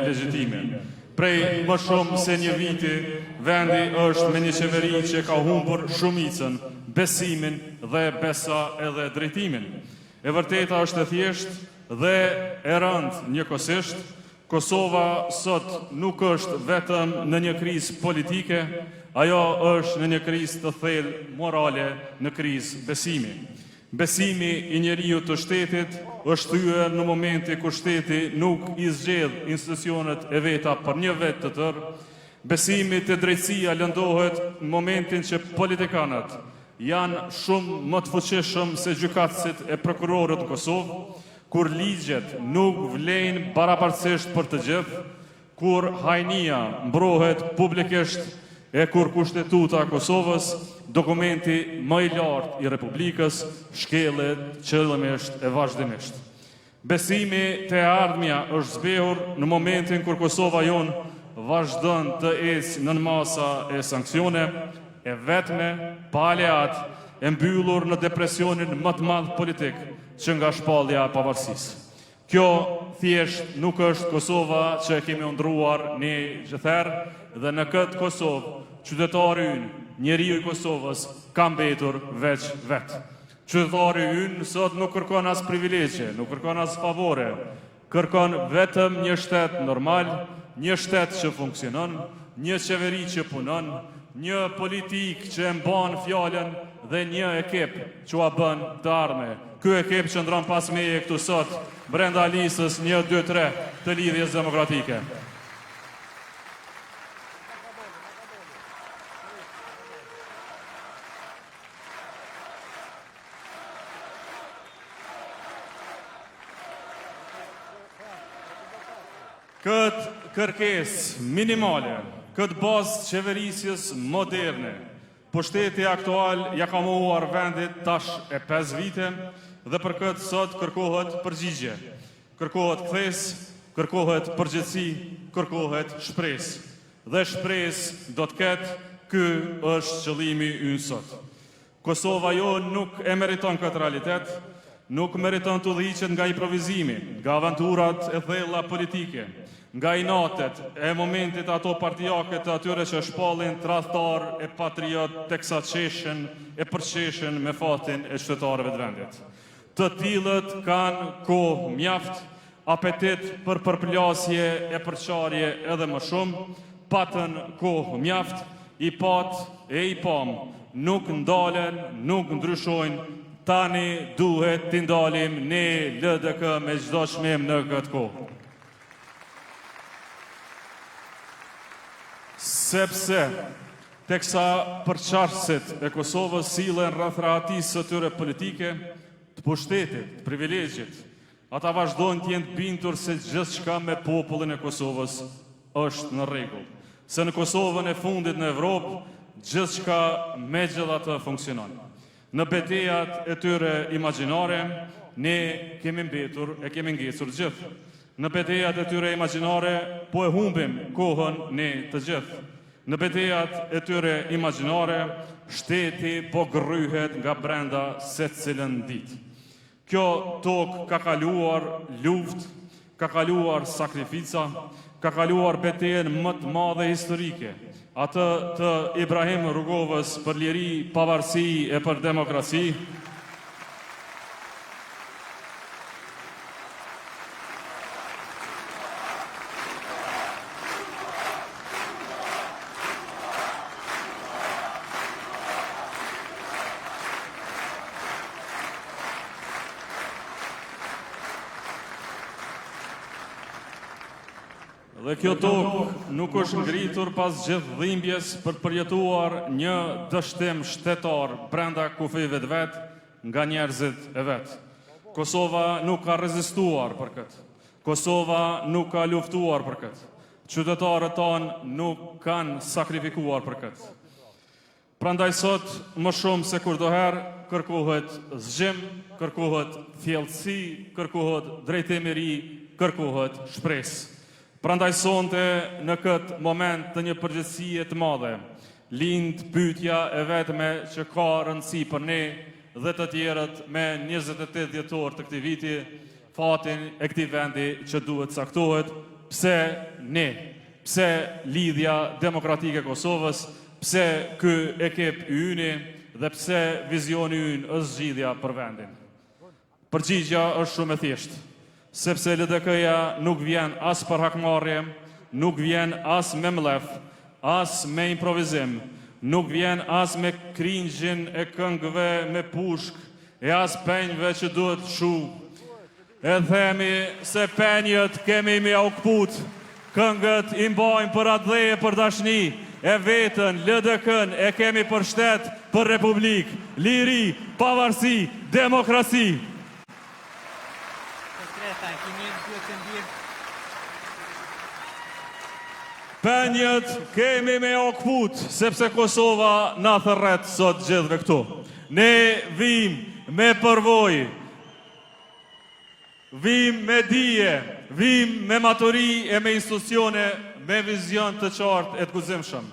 legjitime. Prej më shumë se një viti, vendi është me një qeveri që ka humbur shumicën, besimin dhe besa edhe drejtimin. E vërteta është e thjeshtë dhe e rëndë njëkohësisht, Kosova sot nuk është vetëm në një krizë politike, ajo është në një krizë të thellë morale, në krizë besimi. Besimi i njeriut të shtetit është thyer në momentin kur shteti nuk i zgjedh institucionet e veta për një vit të tërë. Besimi te drejtësia lëndohet në momentin që politikanët janë shumë më të fuqishëm se gjykatësit e prokurorët në Kosovë, kur ligjet nuk vlejnë barabartësisht për të gjithë, kur hajnia mbrohet publikisht e kur Kushtetuta e Kosovës, dokumenti më i lartë i Republikës, shkelet qëllimisht e vazhdimisht. Besimi te e ardhmja është zbehur në momentin kur Kosova jonë vazhdon të ecë nën masa e sanksione, e vetme, pa aleat, e mbyllur në depresionin më të madh politik që nga shpallja e pavarësisë. Kjo thjesht nuk është Kosova që e kemi ëndërruar ne gjithherë dhe në këtë Kosovë, qytetari ynë, njeriu i Kosovës, ka mbetur veç vetë. Qytetari ynë sot nuk kërkon as privilegje, nuk kërkon as favore, kërkon vetëm një shtet normal, një shtet që funksionon, një qeveri që punon, një politikë që e mban fjalën dhe një ekip që ua bën të ardhme. Ky ekip qëndron pas meje këtu sot, brenda listës 1, 2, 3 të Lidhjes Demokratike. Këtë kërkesë minimale, këtë bazë qeverisjes moderne, pushteti aktual ia ka mohuar vendit tash e 5 vite dhe për këtë sot kërkohet përgjigje. Kërkohet kthesë, kërkohet përgjegjësi, kërkohet shpresë. Dhe shpresë do të ketë, ky është qëllimi ynë sot. Kosova jonë nuk e meriton këtë realitet, nuk meriton të udhëhiqet nga improvizimi, nga aventurat e thella politike, nga inatet e momentit ato partijake të atyre që shpallin tradhtar e patriot teksa qeshen e përqeshen me fatin e qytetarëve të vendit. Të tillët kanë kohë mjaft, apetit për përplasje e përçarje edhe më shumë, patën kohë mjaft, i patë e i pamë, nuk ndalen, nuk ndryshojnë, tani duhet t'i ndalim ne LDK me çdo çmim në këtë kohë. Sepse, teksa përçarësit e Kosovës sillen rreth rahatisë së tyre politike, të pushtetit, të privilegjit, ata vazhdojnë të jenë të bindur se gjithçka me popullin e Kosovës është në rregull. Se në Kosovën e fundit në Evropë, gjithçka megjithatë funksionon. Në betejat e tyre imagjinare, ne kemi mbetur e kemi ngecur gjithë. Në betejat e tyre imagjinare, po e humbim kohën ne të gjithë. Në betejat e tyre imagjinare, shteti po gërryhet nga brenda secilën ditë. Kjo tokë ka kaluar luftë, ka kaluar sakrifica, ka kaluar betejën më të madhe historike, atë të Ibrahim Rugovës për liri, pavarësi e për demokraci. Dhe kjo tokë nuk është ngritur pas gjithë dhimbjes për të përjetuar një dështim shtetar brenda kufijve të vet nga njerëzit e vet. Kosova nuk ka rezistuar për këtë. Kosova nuk ka luftuar për këtë. Qytetarët tanë nuk kanë sakrifikuar për këtë. Prandaj sot, më shumë se kurdoherë, kërkohet zgjim, kërkohet kthjelltësi, kërkohet drejtim i ri, kërkohet shpresë. Prandaj sonte, në këtë moment të një përgjegjësie të madhe, lind pyetja e vetme që ka rëndësi për ne dhe të tjerët me 28 dhjetor të këtij viti, fatin e këtij vendi që duhet caktohet. pse ne, pse Lidhja Demokratike e Kosovës, pse ky ekip i yni dhe pse vizioni ynë është zgjidhja për vendin. Përgjigja është shumë e thjeshtë, sepse LDK-ja nuk vjen as për hakmarrje, nuk vjen as me mllef, as me improvizim, nuk vjen as me cringe-in e këngëve me pushkë e as penjve që duhet shu. E themi se penjët kemi me jau kput, këngët i mbajmë për atdhe e për dashni, e vetën, LDK-n e kemi për shtet, për republikë, liri, pavarësi, demokraci. Të treta, kemi duhet të ndjemë. Penjët kemi me jau kput, sepse Kosova na thërret sot gjithve këtu. Ne vim me përvojë, Vijmë me dije, vijmë me maturi e me institucione, me vizion të qartë e të guximshëm.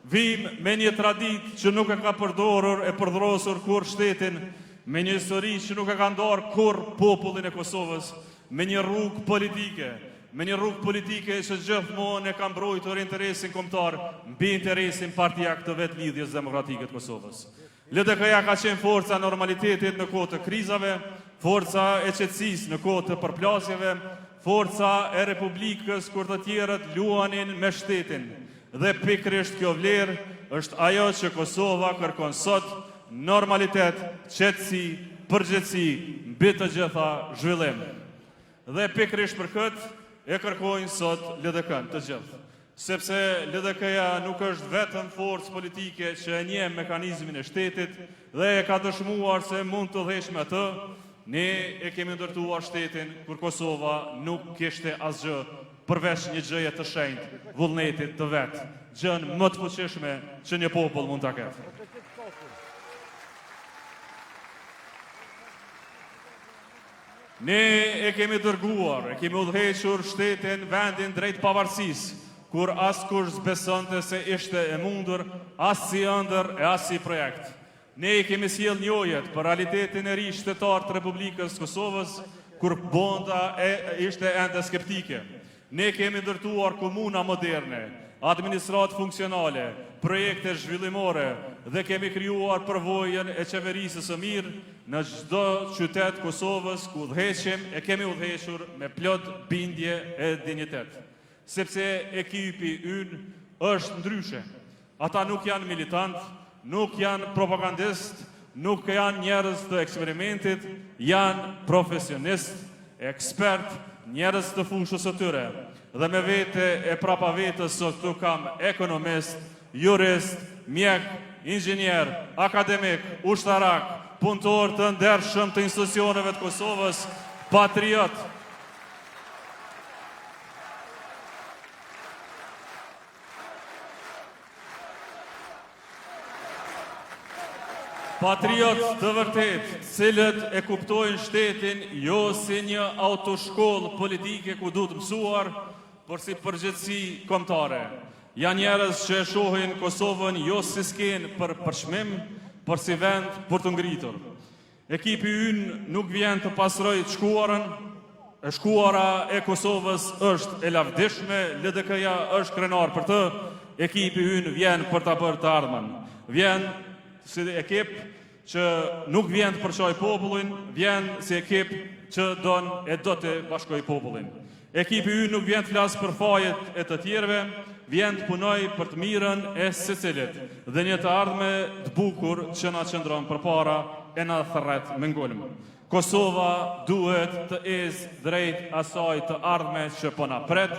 Vijmë me një traditë që nuk e ka përdorur e përdrosur kurrë shtetin, me një histori që nuk e ka ndarë kurrë popullin e Kosovës, me një rrugë politike, me një rrugë politike që gjithmonë e ka mbrojtur interesin kombëtar mbi interesin partiak të vetë Lidhjes Demokratike të Kosovës. LDK-ja ka qenë forca e normalitetit në kohë të krizave, forca e qetësisë në kohë të përplasjeve, forca e Republikës kur të tjerët luanin me shtetin. Dhe pikërisht kjo vlerë është ajo që Kosova kërkon sot, normalitet, qetësi, përgjegjësi, mbi të gjitha zhvillim. Dhe pikërisht për këtë e kërkojnë sot LDK-në të gjithë. Sepse LDK-ja nuk është vetëm forcë politike që e njeh mekanizmin e shtetit dhe e ka dëshmuar se mund të udhëheqë me atë, ne e kemi ndërtuar shtetin kur Kosova nuk kishte asgjë përveç një gjëje të shenjtë, vullnetit të vet, gjënë më të fuqishme që një popull mund ta ketë. Ne e kemi dërguar, e kemi udhëhequr shtetin, vendin drejt pavarësisë, kur askush s'besonte se ishte e mundur, as si ëndërr e as si projekt. Ne i kemi sjellë njohjet për realitetin e ri shtetëror të Republikës së Kosovës, kur bota e ishte ende skeptike. Ne kemi ndërtuar komuna moderne, administratë funksionale, projekte zhvillimore dhe kemi krijuar përvojën e qeverisjes së mirë në çdo qytet të Kosovës ku udhëheqim e kemi udhëhequr me plot bindje e dinjitet. Sepse ekipi ynë është ndryshe. Ata nuk janë militantë, nuk janë propagandistë, nuk janë njerëz të eksperimentit, janë profesionistë, ekspertë, njerëz të fushës së tyre. Dhe me vete e prapa vetes sot këtu kam ekonomist, jurist, mjek, inxhinier, akademik, ushtarak, punëtor të ndershëm të institucioneve të Kosovës, patriot. Patriot të vërtetë, të cilët e kuptojnë shtetin jo si një autoshkollë politike ku duhet mësuar, por si përgjegjësi kombëtare. Janë njerëz që e shohin Kosovën jo si skenë për përçmim, por si vend për t'u ngritur. Ekipi ynë nuk vjen të pastrojë të shkuarën, e shkuara e Kosovës është e lavdishme, LDK-ja është krenar për të, ekipi ynë vjen për ta bërë të ardhmen. Vjen si ekip që nuk vjen të përçajë popullin, vjen si ekip që don e do të bashkojë popullin. Ekipi ynë nuk vjen të flasë për fajet e të tjerëve, vjen të punojë për të mirën e secilit dhe një të ardhme të bukur që na qëndron përpara e na thërret me ngulm. Kosova duhet të ecë drejt asaj të ardhme që po na pret,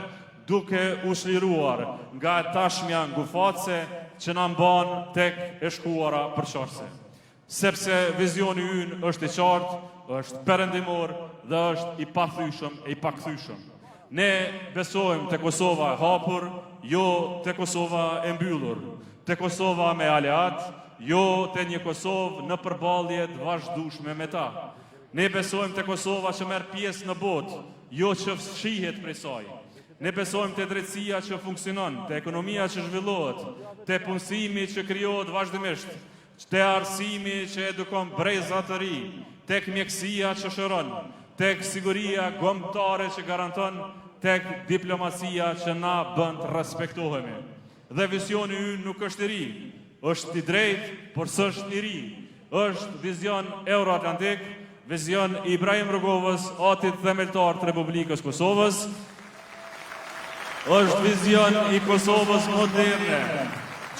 duke u çliruar nga e tashmja ngufatëse që na mban tek e shkuara përçarëse. Sepse vizioni ynë është i qartë, është perëndimor dhe është i pathyeshëm e i pakthyeshëm. Ne besojmë te Kosova e hapur, jo te Kosova e mbyllur, te Kosova me aleatë, jo te një Kosovë në përballje të vazhdueshme me ta. Ne besojmë te Kosova që merr pjesë në botë, jo që fshihet prej saj. Ne besojmë te drejtësia që funksionon, te ekonomia që zhvillohet, te punësimi që krijohet vazhdimisht, Te arsimi që edukon breza të ri, tek mjekësia që shëron, tek siguria kombëtare që garanton tek diplomacia që na bën të respektohemi. Dhe vizioni ynë nuk është i ri, është i drejtë, por s'është i ri. Është vizion euroatlantik, vizion i Ibrahim Rugovës, atit themeltar të Republikës Kosovës. Është vizion i Kosovës moderne,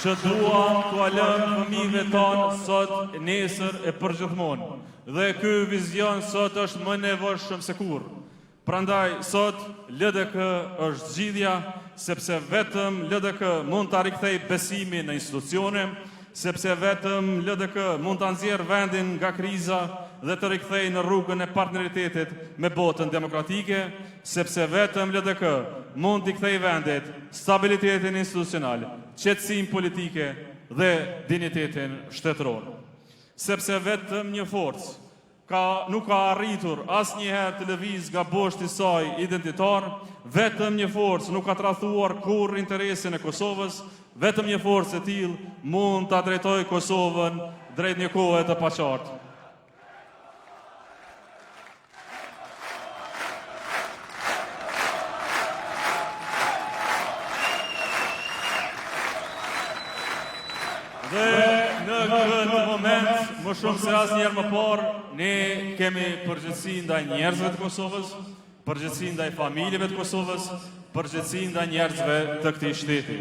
që duam t'ua lëmë fëmijëve tanë sot, nesër e përgjithmonë. Dhe ky vizion sot është më nevojshëm se kurrë. Prandaj sot LDK është zgjidhja, sepse vetëm LDK mund ta rikthejë besimin në institucione, sepse vetëm LDK mund ta nxjerrë vendin nga kriza dhe të rikthejë në rrugën e partneritetit me botën demokratike, sepse vetëm LDK mund t'i kthejë vendit stabilitetin institucional, qetësinë politike dhe dinjitetin shtetëror. Sepse vetëm një forcë ka nuk ka arritur asnjëherë të lëvizë nga boshti i saj identitar, vetëm një forcë nuk ka tradhtuar kurrë interesin e Kosovës, vetëm një forcë e tillë mund ta drejtojë Kosovën drejt një kohe të paqartë. Dhe në këtë moment, më shumë se asnjëherë më parë, ne kemi përgjegjësi ndaj njerëzve të Kosovës, përgjegjësi ndaj familjeve të Kosovës, përgjegjësi ndaj njerëzve të këtij shteti.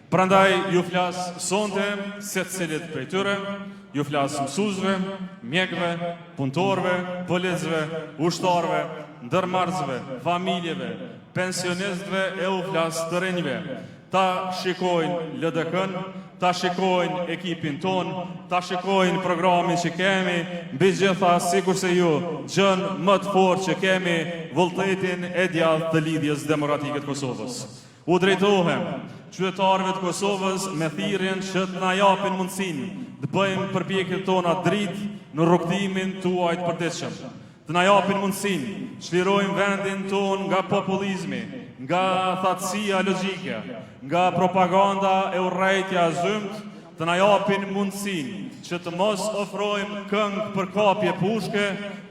Prandaj ju flas sonte secilit prej tyre, ju flas mësuesve, mjekëve, punëtorëve, policëve, ushtarëve, ndërmarrësve, familjeve, pensionistëve e u flas të rinjve. Ta shikojnë LDK-në, ta shikojnë ekipin tonë, ta shikojnë programin që kemi, mbi gjitha sikurse ju, gjënë më të fortë që kemi, vullnetin e djathtë të Lidhjes Demokratike të Kosovës. U drejtohem qytetarëve të Kosovës me thirrjen që të na japin mundësinë të bëjmë përpjekjet tona dritë në rrugëtimin tuaj të përditshëm. Të na japin mundësinë të çlirojmë vendin tonë nga populizmi, nga thatësia logjike, nga propaganda e urrejtja e zymtë, Të na japin mundësinë që të mos ofrojmë këngë për kapje pushke,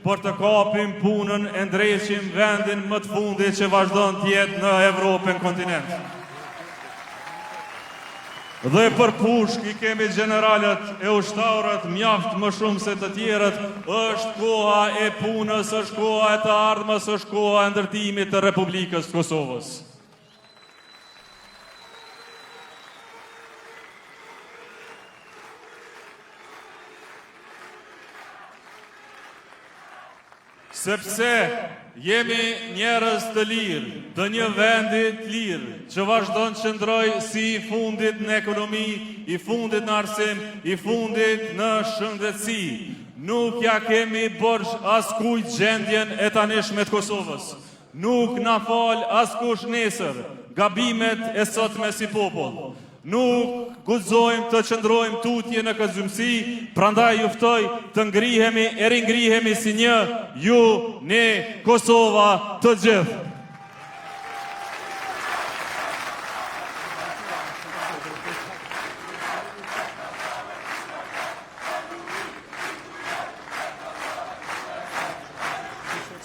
por të kapim punën e ndreqim vendin më të fundit që vazhdon të jetë në Evropë e në kontinent. Dhe për pushkë i kemi gjeneralët e ushtarët mjaft më shumë se të tjerët, është koha e punës, është koha e të ardhmes, është koha e ndërtimit të Republikës së Kosovës. Sepse jemi njerëz të lirë, të një vendi të lirë, që vazhdon të qëndrojë si i fundit në ekonomi, i fundit në arsim, i fundit në shëndetësi. Nuk ia kemi borxh askujt gjendjen e tanishme të Kosovës. Nuk na fal askush nesër gabimet e sotme si popull. Nuk guxojmë të qëndrojmë tutje në këtë zymësi, prandaj ju ftoj të ngrihemi e ringrihemi si një, ju, ne, Kosova, të gjithë.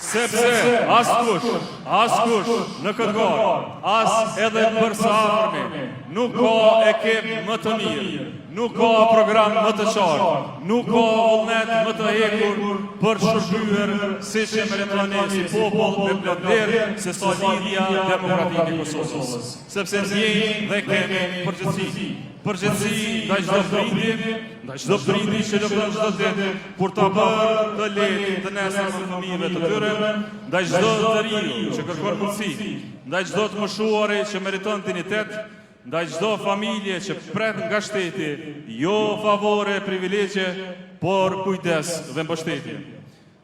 Sepse askush, askush në këtë garë, as edhe për së afërmi, nuk ka ekip më të mirë, nuk ka program më të qartë, nuk ka vullnet më të hekurt për të shërbyer siç e meritoni si popull me plot vlerë se sa Lidhja Demokratike e Kosovës. Sepse ndjejmë dhe kemi përgjegjësi. Përgjegjësi ndaj çdo prindi, ndaj çdo prindi që lufton çdo ditë për ta bërë të lehtë të nesërmen fëmijëve të tyre, ndaj çdo të riu që kërkon mundësi, ndaj çdo të moshuari që meriton dinjitet, ndaj çdo familje që pret nga shteti jo favore e privilegje, por kujdes dhe mbështetje.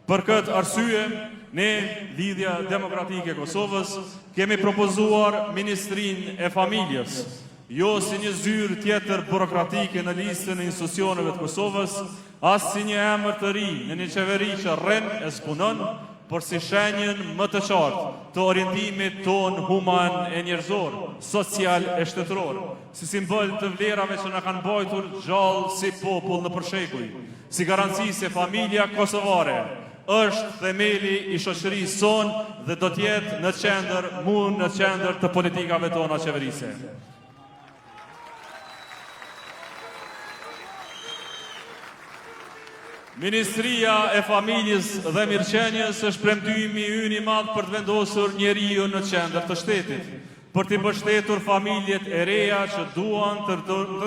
Për këtë arsye, ne, Lidhja Demokratike e Kosovës, kemi propozuar Ministrinë e Familjes, jo si një zyrë tjetër burokratike në listën e institucioneve të Kosovës, as si një emër të ri në një qeveri që rrin e s'punon, por si shenjën më të qartë të orientimit tonë human e njerëzor, social e shtetëror, si simbol të vlerave që na kanë mbajtur gjallë si popull nëpër shekuj. Si garanci se familja kosovare. Është themeli i shoqërisë sonë dhe do të jetë në qendër, mu në qendër të politikave tona qeverisëse. Ministria e Familjes dhe Mirëqenies është premtimi ynë i madh për të vendosur njeriun në qendër të shtetit, për t'i mbështetur familjet e reja që duan të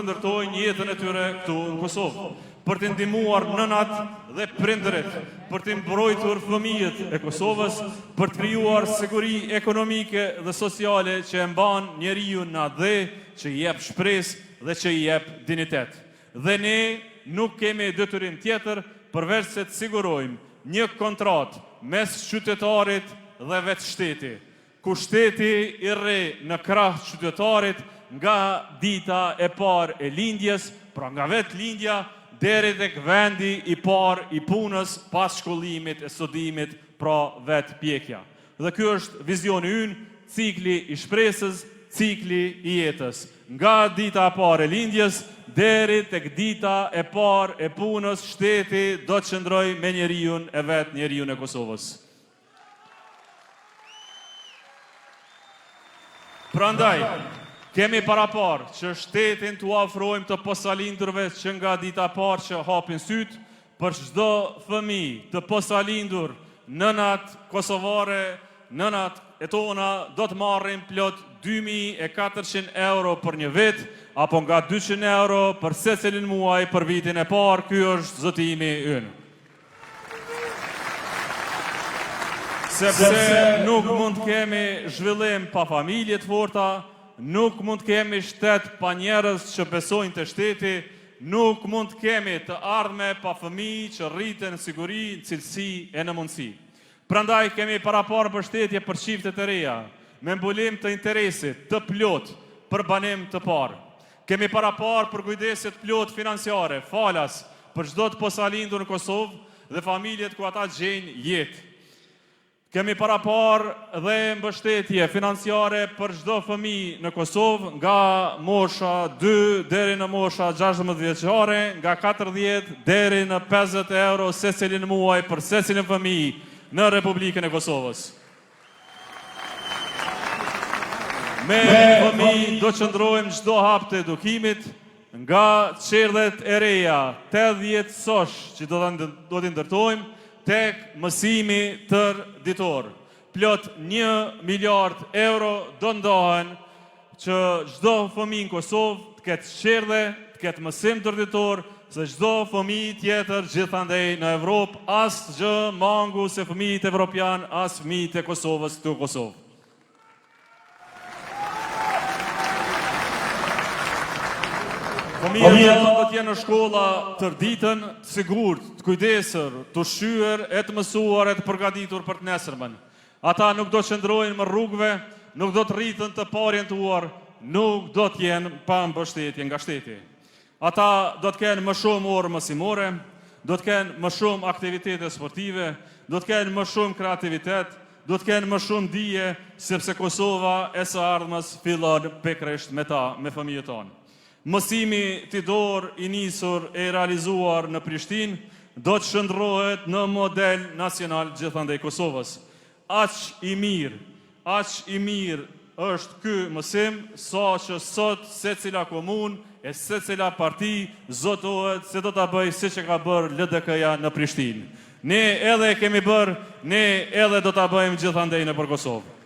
ndërtojnë jetën e tyre këtu në Kosovë, për t'i ndihmuar nënat dhe prindërit, për t'i mbrojtur fëmijët e Kosovës, për të krijuar siguri ekonomike dhe sociale që e mban njeriun në atdhe, që i jep shpresë dhe që i jep dinjitet. Dhe ne nuk kemi detyrim tjetër përveç se të sigurojmë një kontratë mes qytetarit dhe vetë shteti, ku shteti i rri në krah qytetarit nga dita e parë e lindjes, pra nga vetë lindja, deri tek vendi i parë i punës pas shkollimit e studimit, pra vetë pjekja. Dhe ky është vizioni ynë, cikli i shpresës, cikli i jetës. Nga dita e parë e lindjes deri tek dita e parë e punës, shteti do të qëndrojë me njeriun e vet, njeriun e Kosovës. Prandaj, kemi paraparë që shtetin t'ua ofrojmë të posalindurve që nga dita e parë që hapin sytë, për çdo fëmijë të posalindur, nënat kosovare, nënat e tona do të marrin plot 2400 euro për një vit, apo nga 200 euro për secilin muaj për vitin e parë, ky është zotimi ynë. Sepse nuk mund të kemi zhvillim pa familje të forta, nuk mund të kemi shtet pa njerëz që besojnë te shteti, nuk mund të kemi të ardhme pa fëmijë që rriten në siguri, në cilësi e në mundësi. Prandaj kemi paraparë mbështetje për çiftet e reja, me mbulim të interesit të plotë për banim të parë. Kemi paraparë përkujdesje të plotë financiare, falas, për çdo të posalindur në Kosovë dhe familjet ku ata gjejnë jetë. Kemi paraparë dhe mbështetje financiare për çdo fëmijë në Kosovë nga mosha 2 deri në mosha 16 vjeçare, nga 40 deri në 50 euro secilin muaj për secilin fëmijë në Republikën e Kosovës. Me fëmijë do qëndrojmë çdo hap të edukimit, nga çerdhet e reja 80 sosh që do do t'i ndërtojmë, tek mësimi tërëditor. Plot 1 miliard euro do ndahen që çdo fëmijë në Kosovë të ketë çerdhe, të ketë mësim tërëditor, se çdo fëmijë tjetër gjithandej në Evropë, asgjë mangu se fëmijët evropian, as fëmijët e Kosovës këtu në Kosovë. Fëmijët do të jenë në shkolla tërë ditën, të sigurt, të kujdesur, të ushqyer e të mësuar e të përgatitur për të nesërmen. Ata nuk do qëndrojnë më rrugëve, nuk do të rriten të paorientuar, nuk do të jenë pa mbështetje nga shteti. Ata do të kenë më shumë orë mësimore, do të kenë më shumë aktivitete sportive, do të kenë më shumë kreativitet, do të kenë më shumë dije, sepse Kosova e së ardhmes fillon pikërisht me ta, me fëmijët tanë. Mësimi ditor i nisur e i realizuar në Prishtinë do të shndërrohet në model nacional gjithandej Kosovës. Aq i mirë, aq i mirë është ky mësim, sa që sot secila komunë e secila parti zotohet se do ta bëjë siç e ka bërë LDK-ja në Prishtinë. Ne edhe e kemi bërë, ne edhe do ta bëjmë gjithandej nëpër Kosovë.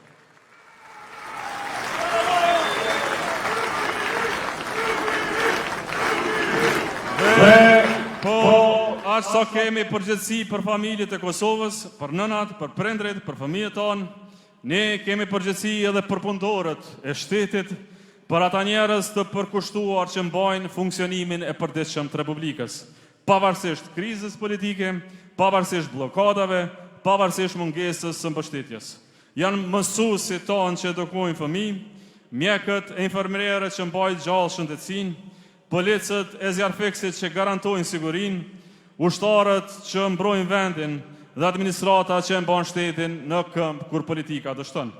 Dhe po aq sa kemi përgjegjësi për familjet e Kosovës, për nënat, për prindërit, për fëmijët tanë, ne kemi përgjegjësi edhe për punëtorët e shtetit, për ata njerëz të përkushtuar që mbajnë funksionimin e përditshëm të Republikës. Pavarësisht krizës politike, pavarësisht bllokadave, pavarësisht mungesës së mbështetjes. Janë mësuesit tanë që edukojnë fëmijë, mjekët e infermierët që mbajnë gjallë shëndetësinë, policët e zjarrfikësit që garantojnë sigurinë, ushtarët që mbrojnë vendin dhe administrata që e mban shtetin në këmbë kur politika dështon.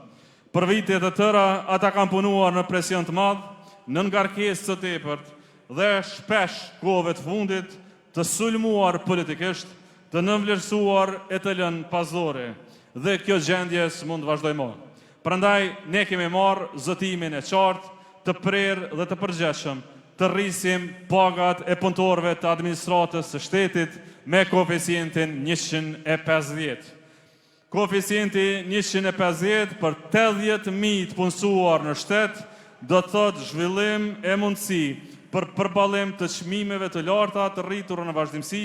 Për vite të tëra, ata kanë punuar në presion të madh, në ngarkesë të tepërt dhe shpesh kohëve të fundit të sulmuar politikisht. të nënvlerësuar e të lënë pas dore. Dhe kjo gjendje s'mund të vazhdojë më. Prandaj, ne kemi marrë zotimin e qartë, të prerë dhe të përgjegjshëm, të rrisim pagat e punëtorëve të administratës së shtetit me koeficientin 150. Koeficienti 150 për 80.000 të punësuar në shtet do të thotë zhvillim e mundësi për përballim të çmimeve të larta të rritura në vazhdimësi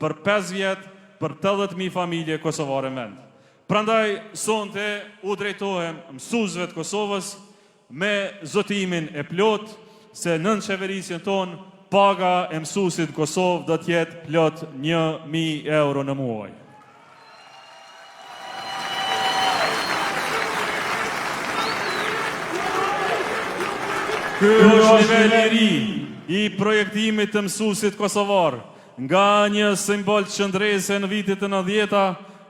për 5 vjet për 80.000 familje kosovare në vend. Prandaj sonte u drejtohem mësuesve të Kosovës me zotimin e plotë se nën qeverisjen tonë paga e mësuesit në Kosovë do të jetë plot 1000 euro në muaj. Ky është nivel i ri i projektimit të mësuesit kosovar, nga një simbol qëndrese në vitet e 90-ta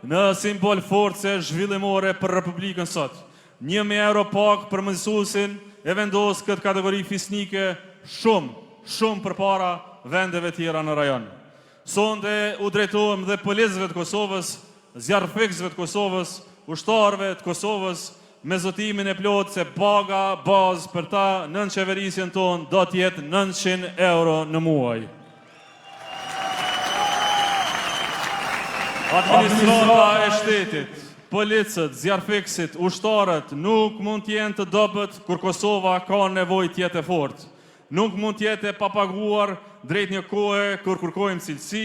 në simbol force zhvillimore për Republikën sot. 1000 euro pagë për mësuesin e vendos këtë kategori fisnike shumë, shumë përpara vendeve tjera në rajon. Sonte u drejtohem dhe policëve të Kosovës, zjarrfikësve të Kosovës, ushtarëve të Kosovës, me zotimin e plotë se paga bazë për ta nën qeverisjen tonë do të jetë 900 euro në muaj. Administrata e shtetit, policët, zjarrfikësit, ushtarët nuk mund të jenë të dobët kur Kosova ka nevojë të jetë e fortë. Nuk mund të jetë e papaguar drejt një kohe kur kërkojmë cilësi,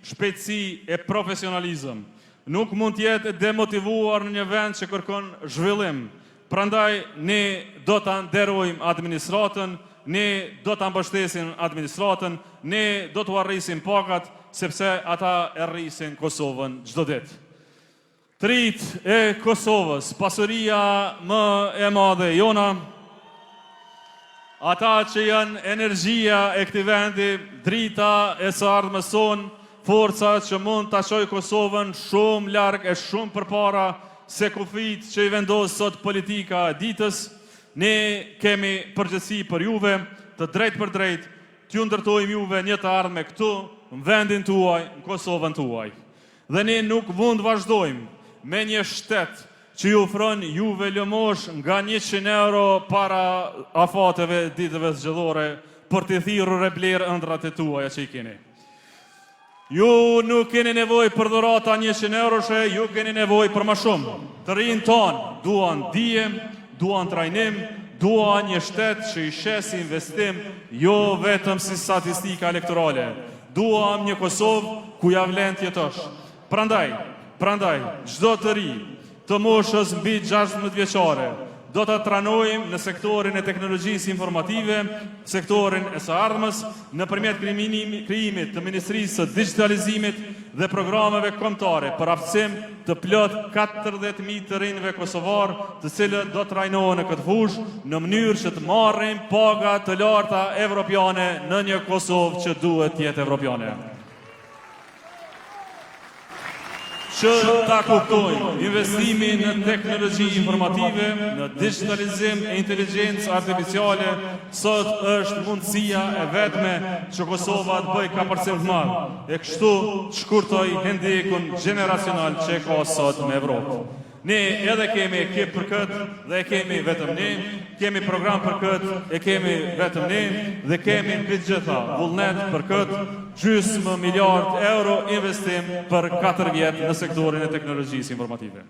shpejtësi e profesionalizëm. Nuk mund të jetë e demotivuar në një vend që kërkon zhvillim. Prandaj ne do ta nderojmë administratën, ne do ta mbështesim administratën, ne do t'ua rrisim pagat, sepse ata e rrisin Kosovën çdo ditë. Të rinjtë e Kosovës, pasuria më e madhe jona, ata që janë energjia e këtij vendi, drita e së ardhmes sonë, forca që mund ta çojë Kosovën shumë larg e shumë përpara se kufijtë që i vendos sot politika e ditës, ne kemi përgjegjësi për juve, të drejtpërdrejtë, t'ju ndërtojmë juve një të ardhme këtu, në vendin tuaj, në Kosovën tuaj. Dhe ne nuk mund të vazhdojmë me një shtet që ju ofron juve lëmoshë nga 100 euro para afateve ditëve zgjedhore për t'i thirrur e blerë ëndrrat e tuaja që i keni. Ju nuk keni nevojë për dhurata 100 euroshe, ju keni nevojë për më shumë. Të rinjtë tanë duan dije, duan trajnim, duan një shtet që i sheh si investim, jo vetëm si statistika elektorale. Duam një Kosovë ku ja vlen të jetosh. Prandaj, prandaj, çdo të ri të moshës mbi 16 vjeçare do ta trajnojmë në sektorin e teknologjisë informative, sektorin e së ardhmes, nëpërmjet krijimit të Ministrisë së Digjitalizimit dhe programeve kombëtare për aftësim të plot 40.000 të rinjve kosovarë, të cilët do të trajnohen në këtë fushë, në mënyrë që të marrin paga të larta evropiane në një Kosovë që duhet të jetë evropiane. Që ta kuptojmë, investimi në teknologji informative, në digjitalizim e inteligjencë artificiale, sot është mundësia e vetme që Kosova të bëjë kapërcim të madh, e kështu të shkurtojë hendekun gjeneracional që e ka sot me Evropë. Ne edhe kemi ekip për këtë dhe e kemi vetëm ne, kemi program për këtë, e kemi vetëm ne dhe kemi mbi të gjitha vullnet për këtë gjysmë miliard euro investim për 4 vjet në sektorin e teknologjisë informative.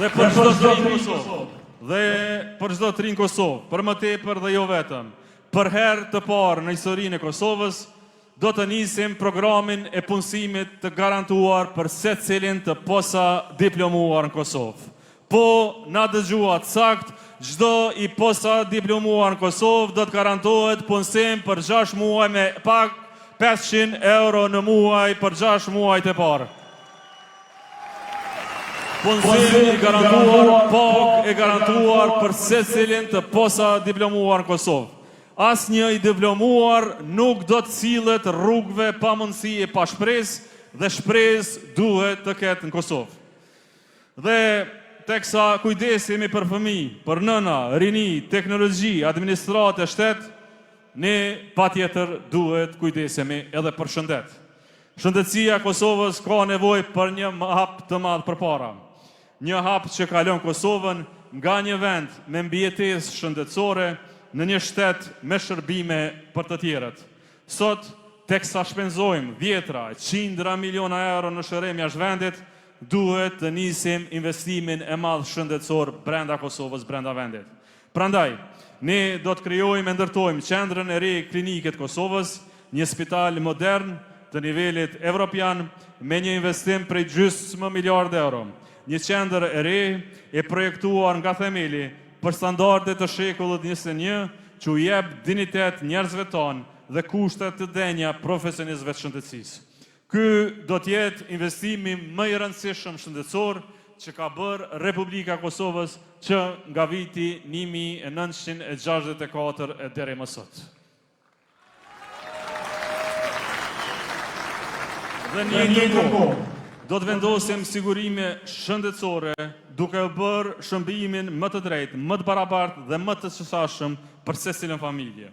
Dhe për çdo të ri në Kosovë, dhe për çdo të ri në Kosovë, për më tepër dhe jo vetëm, për herë të parë në historinë e Kosovës, do të nisim programin e punësimit të garantuar për secilin të posadiplomuar në Kosovë. Po, na dëgjuat sakt, çdo i posadiplomuar në Kosovë do të garantohet punësim për 6 muaj me pagë 500 euro në muaj për 6 muajt e parë. Punësim i garantuar, pagë e garantuar për secilin të posadiplomuar në Kosovë. Asnjë i diplomuar nuk do të sillet rrugëve pa mundësi e pa shpresë dhe shpresë duhet të ketë në Kosovë. Dhe teksa kujdesemi për fëmijë, për nëna, rini, teknologji, administratë e shtet, ne patjetër duhet kujdesemi edhe për shëndet. Shëndetësia e Kosovës ka nevojë për një hap të madh përpara. Një hap që kalon Kosovën nga një vend me mbijetesë shëndetësore në një shtet me shërbime për të tjerët. Sot, teksa shpenzojmë dhjetra e qindra miliona euro në shërim jashtë vendit, duhet të nisim investimin e madh shëndetësor brenda Kosovës, brenda vendit. Prandaj, ne do të krijojmë e ndërtojmë Qendrën e re Klinike të Kosovës, një spital modern të nivelit evropian me një investim prej gjysmë miliardë euro. Një qendër e re e projektuar nga themeli për standarde të shekullit 21 që u jep dinjitet njerëzve tanë dhe kushte të denja profesionistëve të shëndetësisë. Ky do të jetë investimi më i rëndësishëm shëndetësor që ka bërë Republika e Kosovës që nga viti 1964 e deri më sot. Dhe në një kohë, do të vendosim sigurime shëndetësore duke bërë shërbimin më të drejtë, më të barabartë dhe më të qasshëm për secilën familje.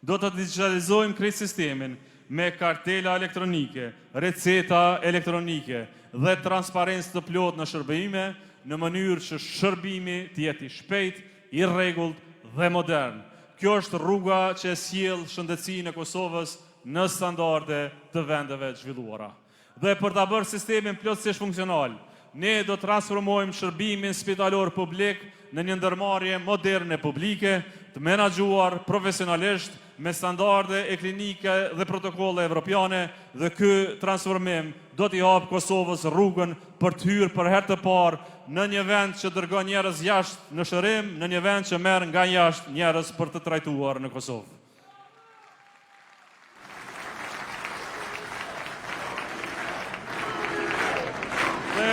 Do të digjitalizojmë krejt sistemin me kartela elektronike, receta elektronike dhe transparencë të plotë në shërbime, në mënyrë që shërbimi të jetë i shpejtë, i rregullt dhe modern. Kjo është rruga që e sjell shëndetësinë e Kosovës në standarde të vendeve të zhvilluara. Dhe për ta bërë sistemin plotësisht funksional, ne do të transformojmë shërbimin spitalor publik në një ndërmarrje moderne publike, të menaxhuar profesionalisht me standarde e klinike dhe protokolle evropiane dhe ky transformim do t'i hapë Kosovës rrugën për të hyrë për herë të parë në një vend që dërgon njerëz jashtë në shërim, në një vend që merr nga jashtë njerëz për të trajtuar në Kosovë.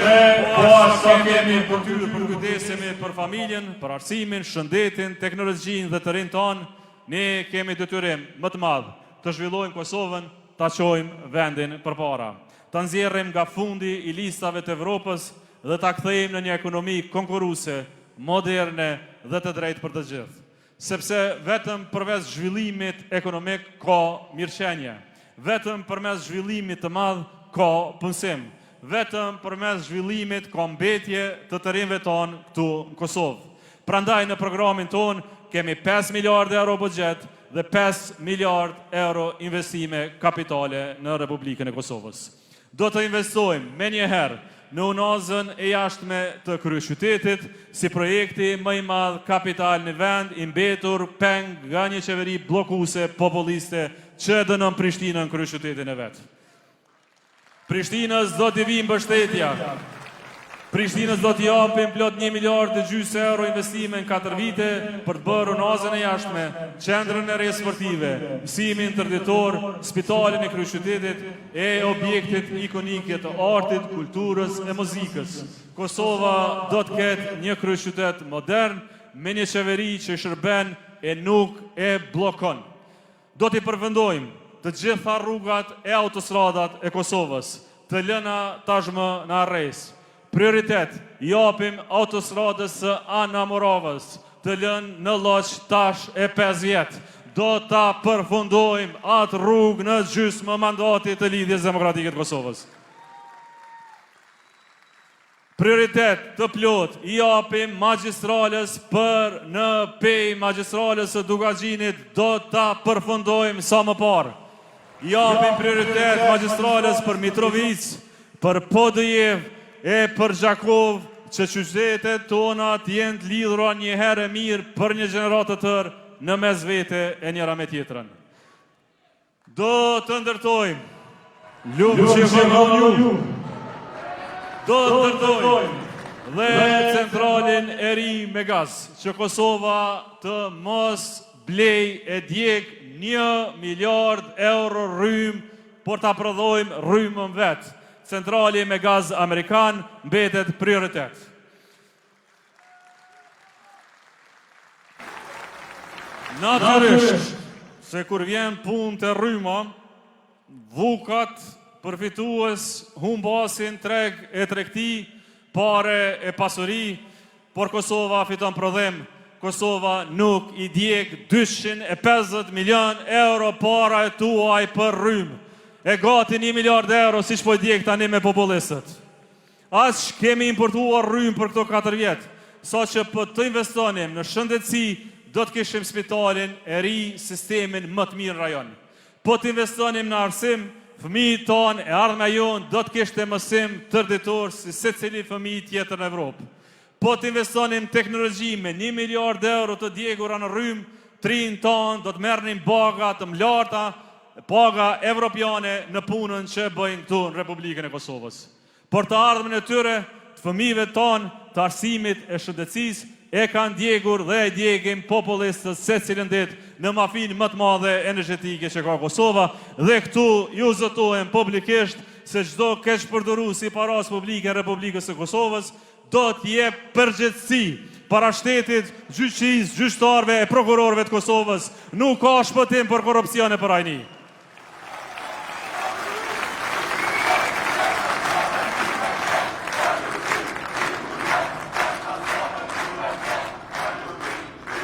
Dhe po aq sa kemi për të përkujdesemi për familjen, për arsimin, shëndetin, teknologjinë dhe të rinjtë tanë, ne kemi detyrim më të madh të zhvillojmë Kosovën, ta çojmë vendin përpara. Ta nxjerrim nga fundi i listave të Evropës dhe ta kthejmë në një ekonomi konkurruese, moderne dhe të drejtë për të gjithë. Sepse vetëm përmes zhvillimit ekonomik ka mirëqenie. Vetëm përmes zhvillimit të madh ka punësim. Vetëm përmes zhvillimit ka mbetje të të rinjve tanë këtu në Kosovë. Prandaj në programin tonë kemi 5 miliardë euro buxhet dhe 5 miliardë euro investime kapitale në Republikën e Kosovës. Do të investojmë menjëherë në unazën e jashtme të kryeqytetit, si projekti më i madh kapital në vend i mbetur peng nga një qeveri bllokuese populiste që e dënon Prishtinën kryeqytetin e vet. Prishtinës do t'i vijë mbështetja. Prishtinës do t'i japim plot 1 miliard e gjysë euro investime në 4 vite për të bërë unazën e jashtme, qendrën e re sportive, mësimin tërëditor, spitalin e kryeqytetit e objektet ikonike të artit, kulturës e muzikës. Kosova do të ketë një kryeqytet modern me një qeveri që i shërben e nuk e bllokon. Do t'i përfundojmë të gjitha rrugat e autostradat e Kosovës, të lëna tashmë në harresë. Prioritet i japim autostradës së Anamoravës, të lënë në lloç tash e 5 vjet. Do ta përfundojmë atë rrugë në gjysmë mandati të Lidhjes Demokratike të Kosovës. Prioritet të plotë i japim magjistrales për në Pejë, magjistrales së Dukagjinit do ta përfundojmë sa më parë. I japim prioritet magjistrales për Mitrovicë, për Podujevë e për Gjakovë, që qytetet tona të jenë të lidhura një herë e mirë për një gjeneratë të tërë në mes vete e njëra me tjetrën. Do të ndërtojmë. Lum që ju ju. Do të ndërtojmë dhe centralin e ri me gaz, që Kosova të mos blej e djeg 1 miliard euro rrymë, por ta prodhojmë rrymën vetë. Centrali me gaz amerikan mbetet prioritet. Natyrisht, se kur vjen punë te rryma, vukat përfitues humbasin treg e tregti, pare e pasuri, por Kosova fiton prodhim. Kosova nuk i djeg 250 milion euro para e tuaj për rrymë. E gati 1 miliard euro siç po i djeg tani me populistët. Aq kemi importuar rrymë për këto 4 vjet, sa që po të investonim në shëndetësi do të kishim spitalin e ri, sistemin më të mirë në rajon. Po të investonim në arsim, fëmijët tanë e ardhmja jonë do të kishte mësim tërëditor si secili fëmijë tjetër në Evropë. Po të investonim teknologji me 1 miliard euro të djegura në rrymë, të rinjtë tanë do të merrnin paga të më larta, paga evropiane në punën që e bëjnë këtu në Republikën e Kosovës. Por të ardhmen e tyre, të fëmijëve tanë, të arsimit e shëndetësisë, e kanë djegur dhe e djegin populistët secilën ditë në mafinë më të madhe energjetike që ka Kosova dhe këtu ju zotohem publikisht se çdo keqpërdorues i parasë publike e Republikës së Kosovës do të jep përgjegjësi para shtetit, gjyqësisë, gjyqtarëve e prokurorëve të Kosovës. Nuk ka shpëtim për korrupsion e për hajni.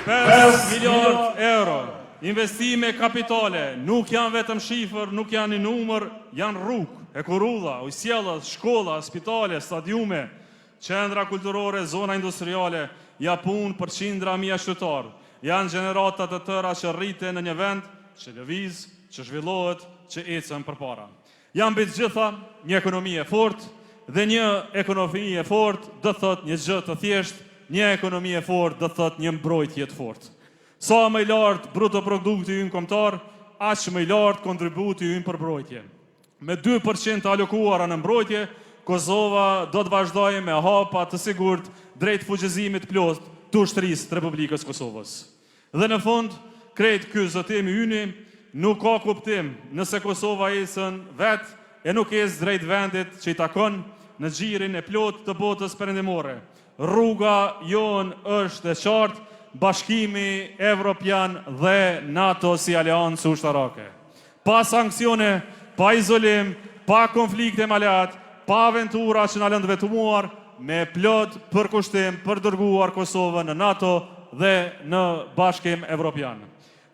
5 miliard euro investime kapitale nuk janë vetëm shifër, nuk janë një numër, janë rrugë, hekurudha, ujësjellës, shkolla, spitale, stadiume, qendra kulturore, zona industriale, ja punë për qindra mija qytetarë. Janë gjenerata të tëra që rriten në një vend që lëviz, që zhvillohet, që ecën përpara. Janë mbi të gjitha një ekonomi e fortë dhe një ekonomi e fortë do të thotë një gjë të thjeshtë, një ekonomi e fortë do të thotë një mbrojtje të fortë. Sa më i lartë bruto produkti ynë kombëtar, aq më i lartë kontributi ynë për mbrojtje. Me 2% të alokuara në mbrojtje, Kosova do të vazhdojë me hapa të sigurt drejt fuqizimit plot të ushtrisë të Republikës Kosovës. Dhe në fund, krejt ky zotim yni nuk ka kuptim nëse Kosova ecën vetë e nuk ecë drejt vendit që i takon në gjirin e plotë të botës perëndimore. Rruga jonë është e qartë, Bashkimi Evropian dhe NATO si aleancë ushtarake. Pa sanksione, pa izolim, pa konflikte me aleat, pa aventura që na lënë të vetmuar, me plot përkushtim për dërguar Kosovën në NATO dhe në Bashkim Evropian.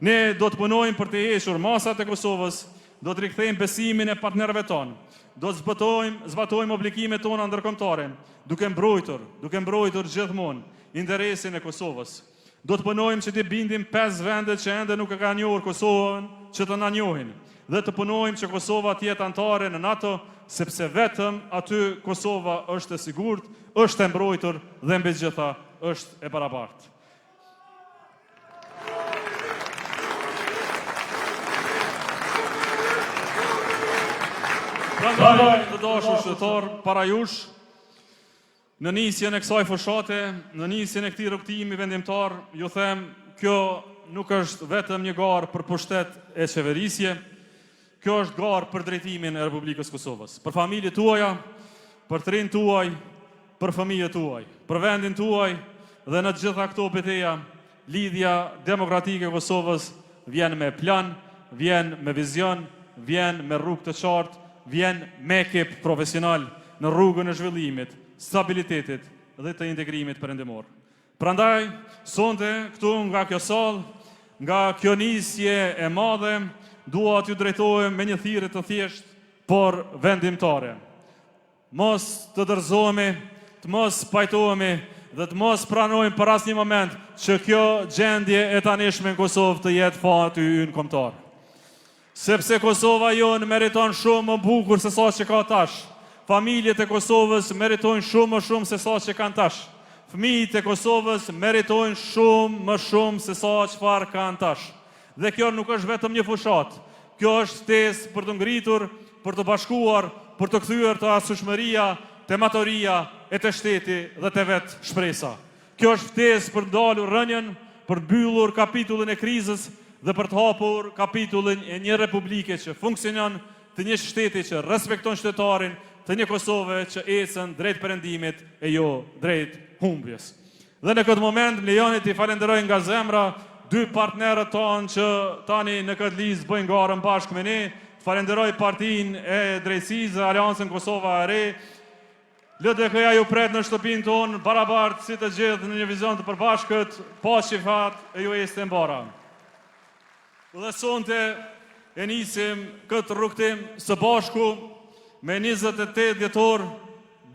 Ne do të punojmë për të hequr masat e Kosovës, do të rikthejmë besimin e partnerëve tanë, do të zbatojmë, zbatojmë obligimet tona ndërkombëtare, duke mbrojtur, duke mbrojtur gjithmonë interesin e Kosovës. Do të punojmë që t'i bindim 5 vendet që ende nuk e kanë njohur Kosovën që të na njohin dhe të punojmë që Kosova të jetë anëtare në NATO, sepse vetëm aty Kosova është e sigurt, është e mbrojtur dhe mbi të gjitha është e barabartë. Prandaj, të dashur qytetarë, para jush, Në nisjen e kësaj fushate, në nisjen e këtij rrugëtimi vendimtar, ju them, kjo nuk është vetëm një garë për pushtet e qeverisje, kjo është garë për drejtimin e Republikës Kosovës, për familjet tuaja, për të rinjtë tuaj, për fëmijët tuaj, për vendin tuaj dhe në të gjitha këto beteja, Lidhja Demokratike e Kosovës vjen me plan, vjen me vizion, vjen me rrugë të qartë, vjen me ekip profesional në rrugën e zhvillimit, stabilitetit dhe të integrimit perëndimor. Prandaj, sonte këtu nga kjo sallë, nga kjo nisje e madhe, dua t'ju drejtohem me një thirrje të thjeshtë, por vendimtare. Mos të dorëzohemi, të mos pajtohemi dhe të mos pranojmë për asnjë moment që kjo gjendje e tanishme në Kosovë të jetë fati ynë kombëtar. Sepse Kosova jonë meriton shumë më bukur se sa që ka tash. Familjet e Kosovës meritojnë shumë më shumë se sa që kanë tash. Fëmijët e Kosovës meritojnë shumë më shumë se sa çfarë kanë tash. Dhe kjo nuk është vetëm një fushatë. Kjo është ftesë për të ngritur, për të bashkuar, për të kthyer te arsyeshmëria, te maturia e te shteti dhe te vetë shpresa. Kjo është ftesë për të ndalur rënien, për të mbyllur kapitullin e krizës dhe për të hapur kapitullin e një republike që funksionon, të një shteti që respekton qytetarin, të një Kosove që ecën drejt perëndimit e jo drejt humbjes. Dhe në këtë moment më lejoni t'i falenderoj nga zemra dy partnerët tanë që tani në këtë listë bëjnë garën bashkë me ne. Të falenderoj Partinë e Drejtësisë dhe Aleancën Kosova e Re. LDK-ja ju pret në shtëpinë tonë, barabartë si të gjithë në një vizion të përbashkët, paçi fat e ju ectë e mbara. Dhe sonte e nisim këtë rrugëtim së bashku me 28 dhjetor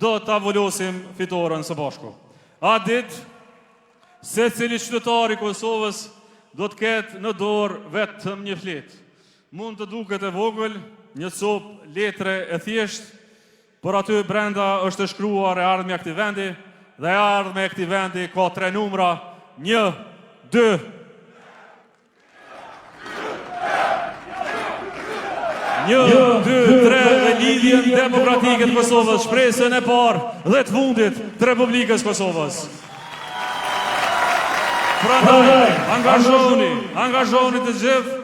do ta vulosim fitoren së bashku. Atë ditë, secili qytetar i Kosovës do të ketë në dorë vetëm një fletë. Mund të duket e vogël, një copë letre e thjeshtë, por aty brenda është e shkruar e ardhmja e këtij vendi dhe e ardhmja e këtij vendi ka tre numra, 1, 2, 1, 2, 3 dhe Lidhjen Demokratike të Kosovës, shpresën e parë dhe të fundit të Republikës Kosovës. Prandaj, angazhoni, angazhoni të gjithë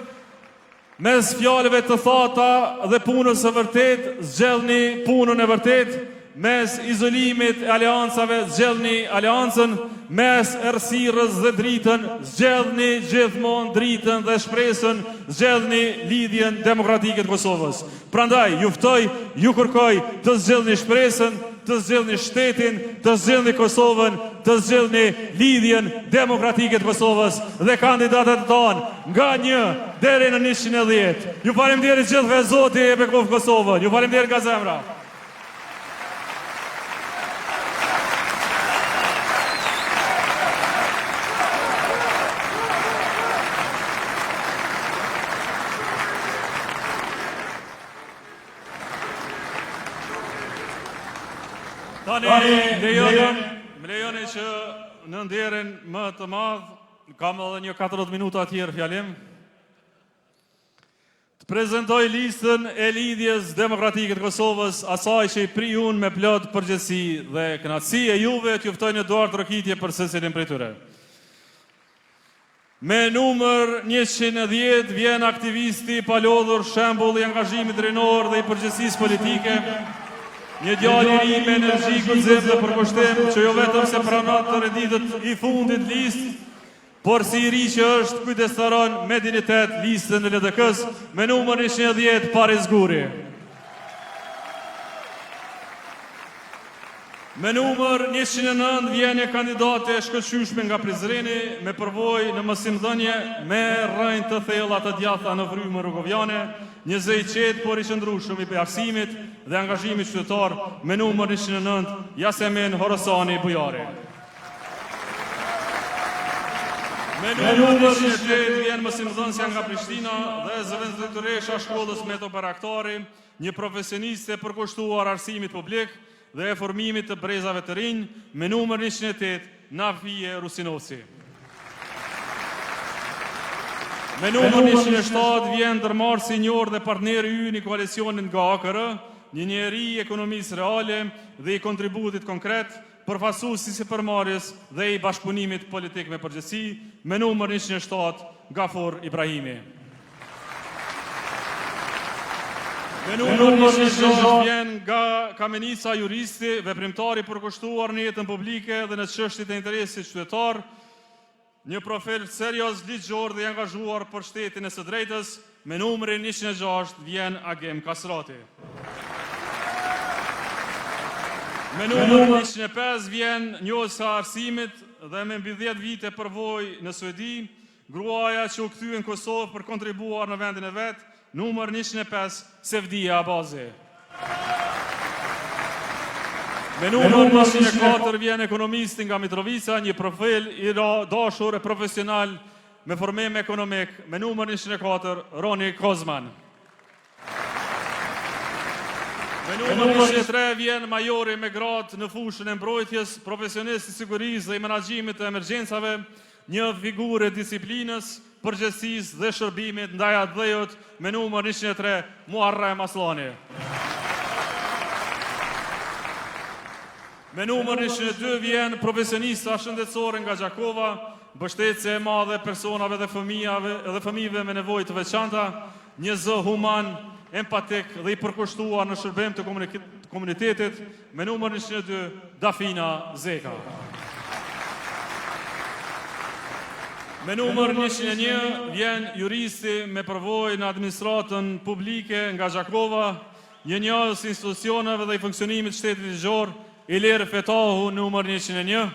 Mes fjalëve të thata dhe punës së vërtetë, zgjedhni punën e vërtetë, mes izolimit e aleancave, zgjedhni aleancën, mes errësirës dhe dritën, zgjedhni gjithmonë dritën dhe shpresën, zgjedhni Lidhjen Demokratike të Kosovës. Prandaj, ju ftoj, ju kërkoj të zgjedhni shpresën, të zgjedhni shtetin, të zgjedhni Kosovën, të zgjedhni Lidhjen Demokratike të Kosovës dhe kandidatët tanë nga një deri në 110. Ju faleminderit gjithëve, Zoti e bekoftë Kosovën. Ju faleminderit nga zemra. Tani, lejoni, më lejoni që në nderin më të madh, kam edhe një 40 minuta tjerë fjalim, të prezentoj listën e Lidhjes Demokratike të Kosovës, asaj që i pri unë me plot përgjegjësi dhe kënaqësi e juve t'ju ftoj në duartrokitje për secilin prej tyre. Me numër 110 vjen aktivisti i palodhur, shembull i angazhimit rinor dhe i përgjegjësisë politike, një djalë i ri me energji, guxim dhe përkushtim që jo vetëm se pranon të renditet i fundit listë, por si i ri që është kujdestaron me dinjitet listën e LDK-së me numër 110 Paris Guri. Me numër 109 vjen një kandidate e shkëlqyeshme nga Prizreni, me përvojë në mësimdhënie, me rrënjë të thella të djathta në frymën rugoviane, një zë i qetë por i qëndrueshëm i arsimit dhe angazhimit qytetar, me numër 109 Jasemin Horosani Bujari. Me numër 108 vjen mësimdhënësja nga Prishtina dhe zëvendësdrejtoresha e shkollës Meto Bajraktari, një profesioniste e përkushtuar arsimit publik dhe e formimit të brezave të rinj, me numër 108, Nafije Rusinoci. Me numër 107 vjen ndërmarrësi i njohur dhe partneri ynë i koalicionit nga AKR, një njeri i ekonomisë reale dhe i kontributit konkret, përfaqësues i sipërmarrjes dhe i bashkëpunimit politik me përgjegjësi, me numër 107, Gafur Ibrahimi. Me numër 106 vjen nga Kamenica juristi, veprimtar i përkushtuar në jetën publike dhe në çështjet e interesit qytetar, një profil serioz ligjor dhe i angazhuar për shtetin e së drejtës, me numrin 106 vjen Agim Kastrati. Me numrin 105 vjen njohësja e arsimit dhe me mbi 10 vite përvojë në Suedi, gruaja që u kthye në Kosovë për kontribuar në vendin e vet, numër 105 Sevdije Abazi. Me numër 104 vjen ekonomisti nga Mitrovica, një profil i dashur e profesional me formim ekonomik, me numër 104 Roni Kozman. Me numër 103 vjen majori me gradë në fushën e mbrojtjes, profesionist i sigurisë dhe i menaxhimit të emergjencave, një figurë e disiplinës, përgjegjësisë dhe shërbimit ndaj atdheut me numër 103 Muharrem Asllani. Me numër 102 vjen profesionista shëndetësore nga Gjakova, mbështetëse e madhe e personave dhe fëmijave dhe fëmijëve me nevojë të veçanta, një zë human, empatik dhe i përkushtuar në shërbim të komunitetit, me numër 102 Dafina Zeka. Me numër 101 vjen juristi me përvojë në administratën publike nga Gjakova, një njohës i institucioneve dhe i funksionimit të shtetit ligjor. Ilir Fetahu, numër 101.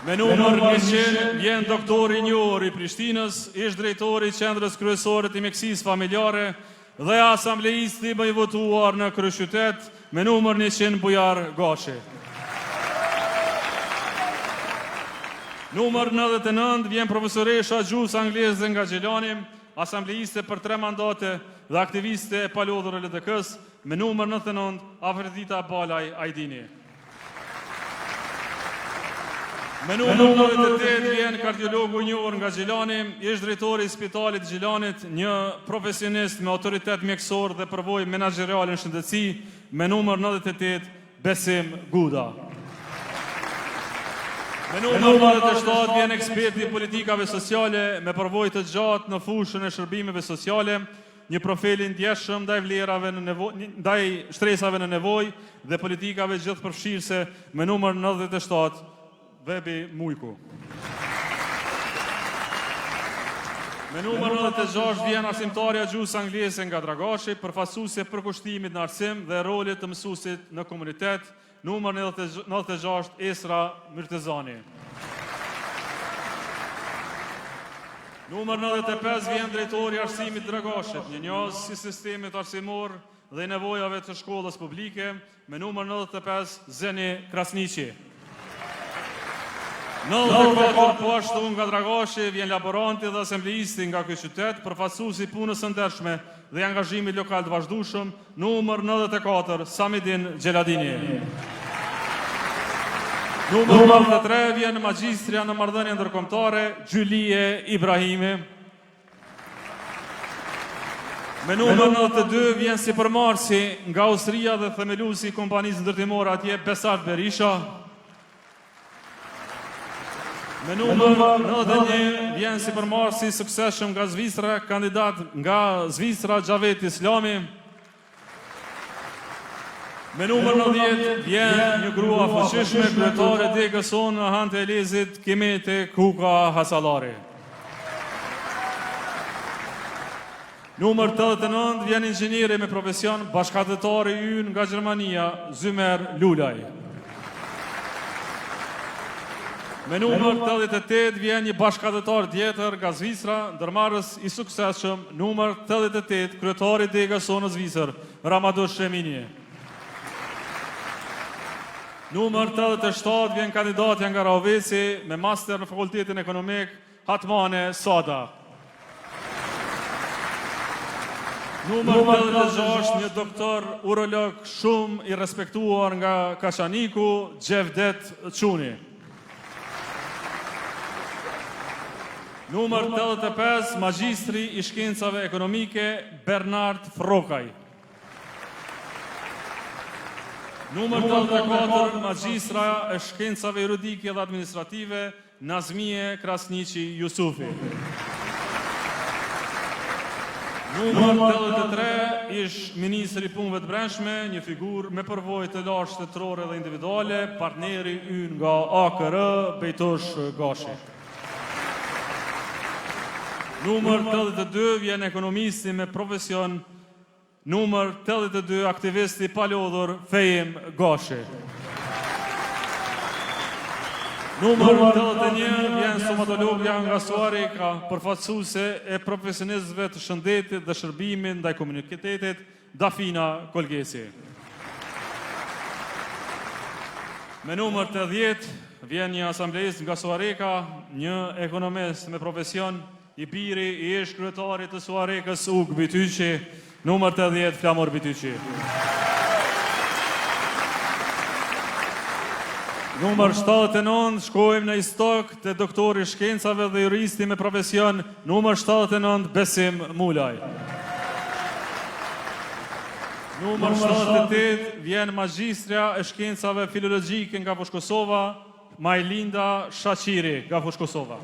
Me numër 100 vjen doktori i njohur i Prishtinës, ish drejtori i qendrës kryesore të mjekësisë familjare dhe asambleisti më i votuar në kryeqytet me numër 100 Bujar Gashi. Numër 99 vjen profesoresha e gjuhës angleze nga Gjilani, asambleiste për tre mandate dhe aktiviste e palodhur e LDK-së, Me numër 99, Afërdita Balaj Ajdini. Me numër 98 vjen kardiologu i njohur nga Gjilani, ish drejtori i spitalit të Gjilanit, një profesionist me autoritet mjekësor dhe përvojë menaxheriale në shëndetësi, me numër 98 Besim Guda. Me numër 97 vjen eksperti i politikave sociale me përvojë të gjatë në fushën e shërbimeve sociale, Një profil i ndjeshëm ndaj vlerave në nevojë, ndaj shtresave në nevojë dhe politikave gjithëpërfshirëse me numër 97, Vebi Mujku. Me numër 96 vjen arsimtarja e gjuhës angleze nga Dragashi, përfaqësuese e përkushtimit në arsim dhe rolit të mësuesit në komunitet, Numër 96 Esra Myrtezani. Numër 95 vjen drejtori i arsimit Dragashit, një njohës i sistemit arsimor dhe i nevojave të shkollës publike, me numër 95 Zeni Krasniqi. 94 po ashtu nga Dragashi vjen laboranti dhe asambleisti nga ky qytet, përfaqësuesi i punës së ndershme dhe i angazhimit lokal të vazhdueshëm, Numër 94, Samidin Xheladini. Numër 93, vjen magjistrja në marrëdhënie ndërkombëtare, Gjylije Ibrahimi. Me numër 92 vjen sipërmarrësi nga Austria dhe themeluesi i kompanisë ndërtimore atje, Besart Berisha. Me numër 91 vjen sipërmarrësi i suksesshëm nga Zvicra, kandidat nga Zvicra Xhavet Islami. Me numër 90 vjen një grua e fuqishme, kryetare e degës sonë në Han të Elezit, Kimete Kuka Hasallari. Numër 89 vjen inxhinieri me profesion, bashkatdhetari ynë nga Gjermania, Zymer Lulaj. Me numër 88 vjen një bashkatdhetar tjetër nga Zvicra, ndërmarrës i suksesshëm, numër 88, kryetari i degës sonë në Zvicër, Ramadush Emini. Numër 87 vjen kandidatja nga Rahoveci me master në Fakultetin Ekonomik, Hatmane Sada. Numër 86, një doktor urolog shumë i respektuar nga Kaçaniku, Xhevdet Çuni. Numër 85, magjistri i shkencave ekonomike, Bernard Frrokaj. Numër 84, magjistra e shkencave juridike dhe administrative, Nazmije Krasniqi Jusufi. Numër 83, ish ministri i Punëve të Brendshme, një figurë me përvojë të lartë shtetërore dhe individuale, partneri ynë nga AKR, Bejtush Gashi. Numër 82, vjen ekonomisti me profesion Numër 82 aktivisti i palodhur Feim Gashi. Numër 81 vjen stomatologja nga Suhareka, përfaqësuese e profesionistëve të shëndetit dhe shërbimit ndaj komunitetit, Dafina Kolgeci. Me numër 80 vjen një asambleist nga Suhareka, një ekonomist me profesion, I biri i ish kryetarit të Suharekës Ukë Bytyqi, numër 80 Flamur Bytyqi. Numër 79, shkojmë në Istok te doktori i shkencave dhe juristi me profesion, numër 79 Besim Mulaj. Numër 78 vjen magjistrja e shkencave filologjike nga Fushë-Kosova, Majlinda Shaqiri nga Fushë-Kosova.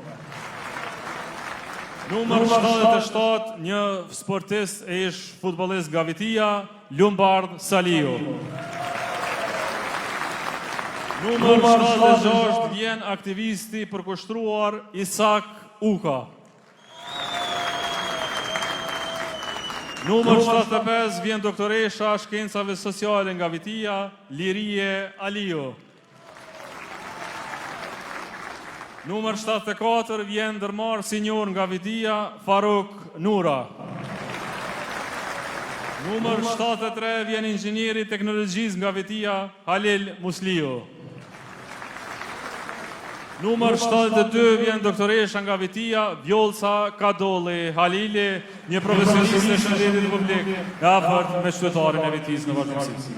Numër 77, një sportist e ish futbollist nga Vitia, Lumbardh Saliu. Numër 76, vjen aktivisti i përkushtuar Isak Uka. Numër 75 vjen doktoresha shkencave sociale nga Vitia, Lirie Aliu. Numër 74 vjen ndërmarrësi i njohur nga Vitia, Faruk Nura. Numër 73 vjen inxhinieri i teknologjisë nga Vitia, Halil Musliu. Numër 72 vjen doktoresha nga Vitia, Vjollca Kadolli Halili, një profesioniste e shëndetit publik e afërt me qytetarin e Vitisë në vazhdimësi.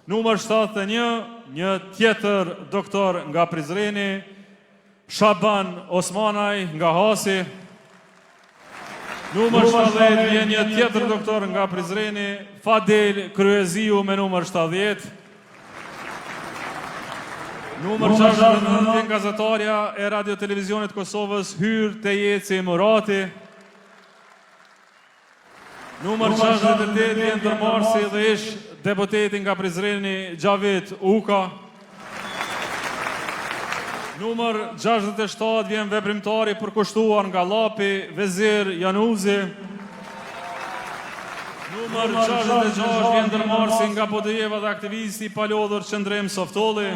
Numër 71, një tjetër doktor nga Prizreni, Shaban Osmanaj nga Hasi. Numër 70 vjen një tjetër doktor nga Prizreni, Fadil Kryeziu me numër 70. Numër 69 vjen gazetarja e Radio Televizionit Kosovës, Hyrtejeci Murati. Numër 68 vjen ndërmarrësi dhe ish deputeti nga Prizreni Xhavit Uka. Numër 67 vjen veprimtari i përkushtuar nga Llapi, Vezir Januzi. Numër 66 vjen ndërmarrësi nga Podujeva dhe aktivisti i palodhur Qëndrim Softolli.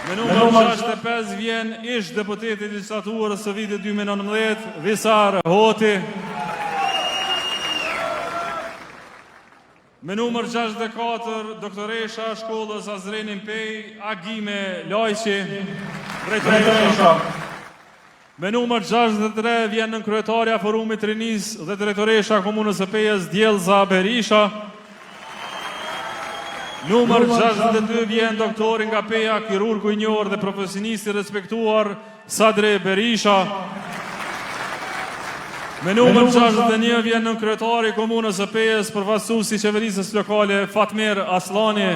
Me numër 65 vjen ish deputeti i legjislaturës së vitit 2019, Visar Hoti. Me numër 64, doktoresha e shkollës Asdreni n'Pejë, Agime Lajqi, drejtoresha. Me numër 63 vjen nënkryetarja e Forumit të Rinisë dhe drejtoresha e Komunës së Pejës, Diellza Berisha. Numër 62 vjen doktori nga Peja, kirurgu i njohur dhe profesionisti i respektuar Sadri Berisha. Me numër 61 vjen nënkryetari i Komunës së Pejës, përfaqësuesi i qeverisjes lokale Fatmir Asllani.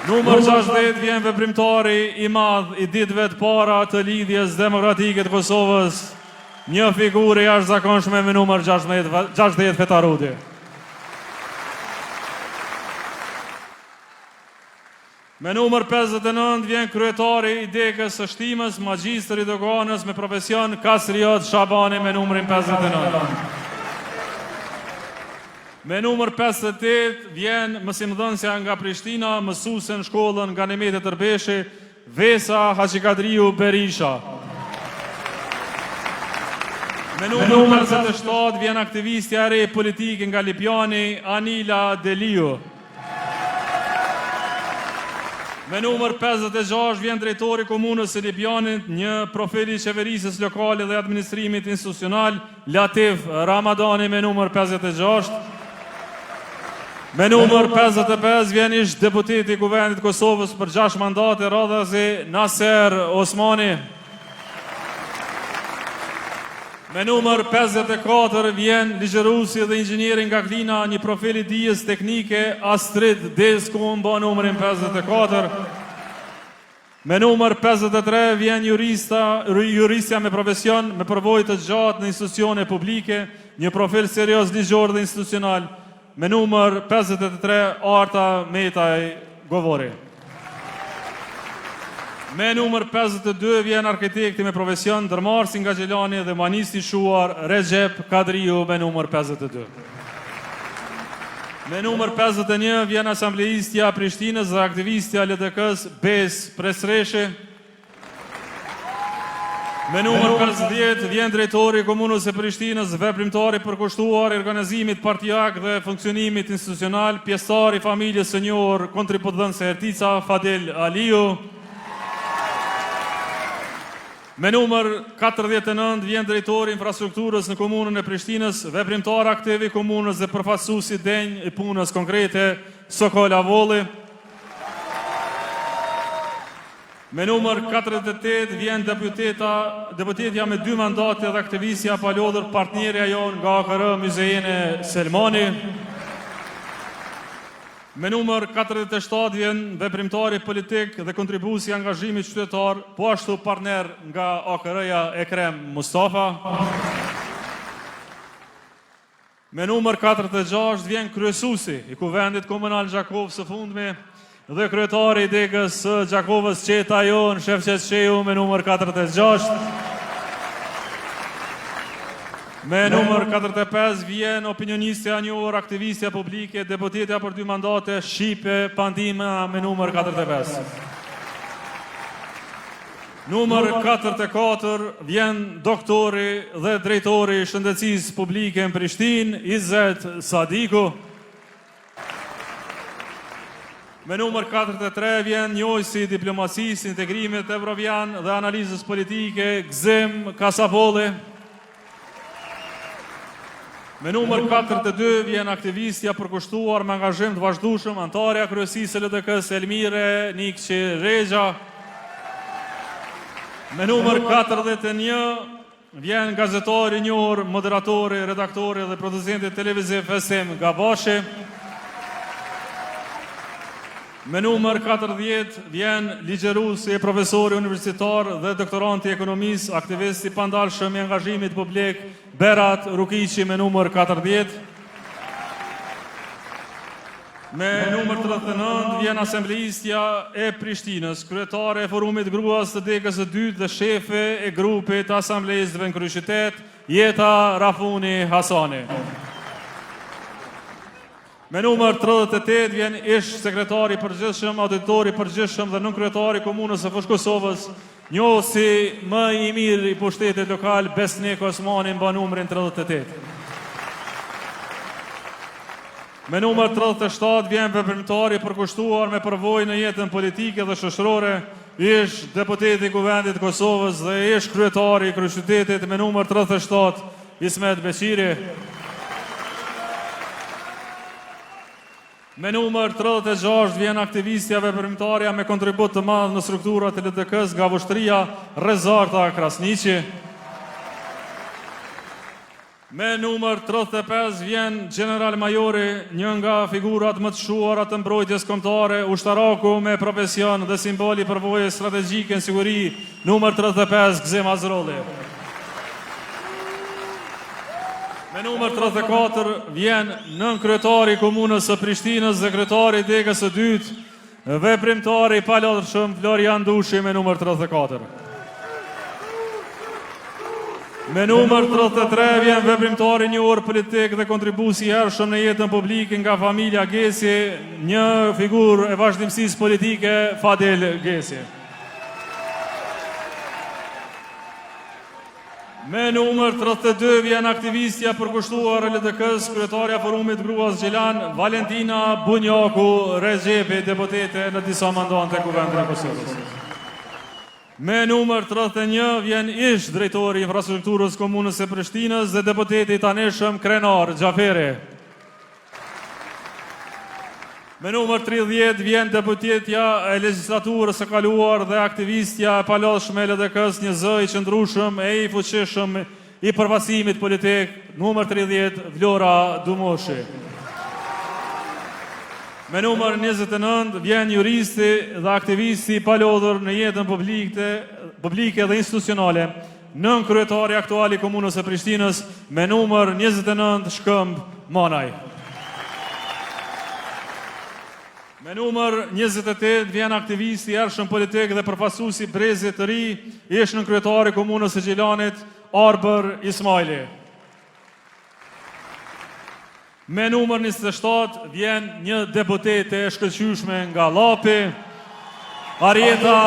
Numër 60 vjen veprimtari i madh i ditëve të para të Lidhjes Demokratike të Kosovës, një figurë e jashtëzakonshme me numër 16, 60 Feta Rudi. Me numër 59 vjen kryetari i degës së Shtimes, magjistër i doganës me profesion Kastriot Shabani me numrin 59. Me numër 58 vjen mësimdhënësja nga Prishtina, mësuese në shkollën Ganimete Tërbeshi, Vesa Haxhikadriu Berisha. Me numër 57 vjen aktivistja e re politike nga Lipjani, Anila Deliu. Me numër 56 vjen drejtori i komunës së Lipjanit, një profil i qeverisjes lokale dhe administrimit institucional, Latif Ramadani me numër 56. Me numër 55 vjen ish deputeti i Kuvendit të Kosovës për 6 mandate radhazi Naser Osmani. Me numër 54 vjen ligjëruesi dhe inxhinieri nga Klina, një profil i dijes teknike Astrid Desku mban numrin 54. Me numër 53 vjen jurista, juristja me profesion, me përvojë të gjatë në institucione publike, një profil serioz ligjor dhe institucional, me numër 53 Arta Metaj Govori. Me numër 52 vjen arkitekti me profesion, ndërmarrësi nga Gjilani dhe humanisti i shquar Rexhep Kadriu me numër 52. Me numër 51 vjen asambleistja e Prishtinës dhe aktivistja e LDK-së Besë Presreshi. Me numër 50 vjen drejtori i Komunës së Prishtinës, veprimtari i përkushtuar i organizimit partiak dhe funksionimit institucional, pjesëtar i familjes së njohur kontributdhënëse Hertica, Fadil Aliu. Me numër 49 vjen drejtori i infrastrukturës në Komunën e Prishtinës, veprimtar aktiv i komunës dhe përfaqësues i denjë i punës konkrete, Sokol Avolli. Me numër 48 vjen deputeta, deputetja me dy mandate dhe aktivistja e palodhur partnerja jonë nga AKR Myzejene Selmani. Me numër 47 vjen veprimtari politik dhe kontribuesi i angazhimit qytetar, po ashtu partner nga AKR-ja Ekrem Mustafa. Me numër 46 vjen kryesuesi i Kuvendit Komunal Gjakovë së fundmi dhe kryetari i degës së Gjakovës Çeta jonë Shefqet Shehu me numër 46. Me numër 45 vjen opinionistja e njohur, aktivistja publike, deputetja për dy mandate, Shqipe Pantina me numër 45. Numër 44 vjen doktori dhe drejtori i shëndetësisë publike në Prishtinë, Izet Sadiku. Me numër 43 vjen njohësi i diplomacisë, integrimit evropian dhe analizës politike Gëzim Kasapolli. Me numër 42 vjen aktivistja e përkushtuar me angazhim të vazhdueshëm, anëtarja e kryesisë së LDK-së Elmire Nikçi Rexha. Me numër 41 Vjen gazetari i njohur, moderatori, redaktori dhe producenti televiziv Fesim Gabashi. Me numër 40 vjen ligjëruesi e profesori universitar dhe doktoranti i ekonomisë, aktivist i pandalshëm i angazhimit publik Berat Rukiqi me numër 40. Me numër 39 vjen asambleistja e Prishtinës, kryetare e Forumit Gruas të Degës së Dytë dhe shefe e grupit të asambleistëve në kryeqytet, Jeta Rafuni Hasani. Me numër 38 vjen ish sekretari i përgjithshëm, auditori i përgjithshëm dhe nënkryetari i Komunës së Fushë Kosovës, njohësi më i mirë i pushtetit lokal Besnik Osmani mban numrin 38. Me numër 37 vjen veprimtari i përkushtuar me përvojë në jetën politike dhe shoqërore, ish deputeti i Kuvendit të Kosovës dhe ish kryetari i kryeqytetit me numër 37 Ismet Beqiri. Me numër 36 vjen aktivistja veprimtarja me kontribut të madh në strukturat e LDK-së nga Vushtrria, Rezarta Krasniqi. Me numër 35 vjen Gjeneral Majori, një nga figurat më të shquara të mbrojtjes kombëtare, ushtaraku me profesion dhe simbol i përvojës strategjike në siguri, numër 35 Gëzim Azrolli. Me numër 34 vjen nënkryetari i Komunës së Prishtinës dhe kryetari i degës së dytë, Veprimtari i palodhshëm Florian Dushi me numër 34. Me numër 33 vjen veprimtari i njohur politik dhe kontribuesi i hershëm në jetën publike nga familja Geci, një figurë e vazhdimësisë politike Fadil Geci. Me numër 32 vjen aktivistja e përkushtuar e LDK-së, kryetarja e Forumit Gruas Gjilan, Valentina Bunjaku Rexhepi, deputete në disa mandate Kuvendin e Kosovës. Me numër 31 vjen ish drejtori i infrastrukturës Komunës së Prishtinës dhe deputeti i tanishëm Krenar Xhaferi. Me numër 30 vjen deputetja e legjislaturës së kaluar dhe aktivistja e palodhshme e LDK-së, një zë i qëndrueshëm e i fuqishëm i përfaqësimit politik, numër 30 Vlora Dumoshi. Me numër 29 vjen juristi dhe aktivisti i palodhur në jetën publike, publike dhe institucionale, Nënkryetari aktual i Komunës së Prishtinës me numër 29 Shkëmb Manaj. Me numër 28 vjen aktivisti i hershëm politik dhe përfaqësuesi i brezit të ri, ish nënkryetari i Komunës së Gjilanit, Arbër Ismajli. Me numër 27 vjen një deputete e shkëlqyeshme nga Llapi, Arjeta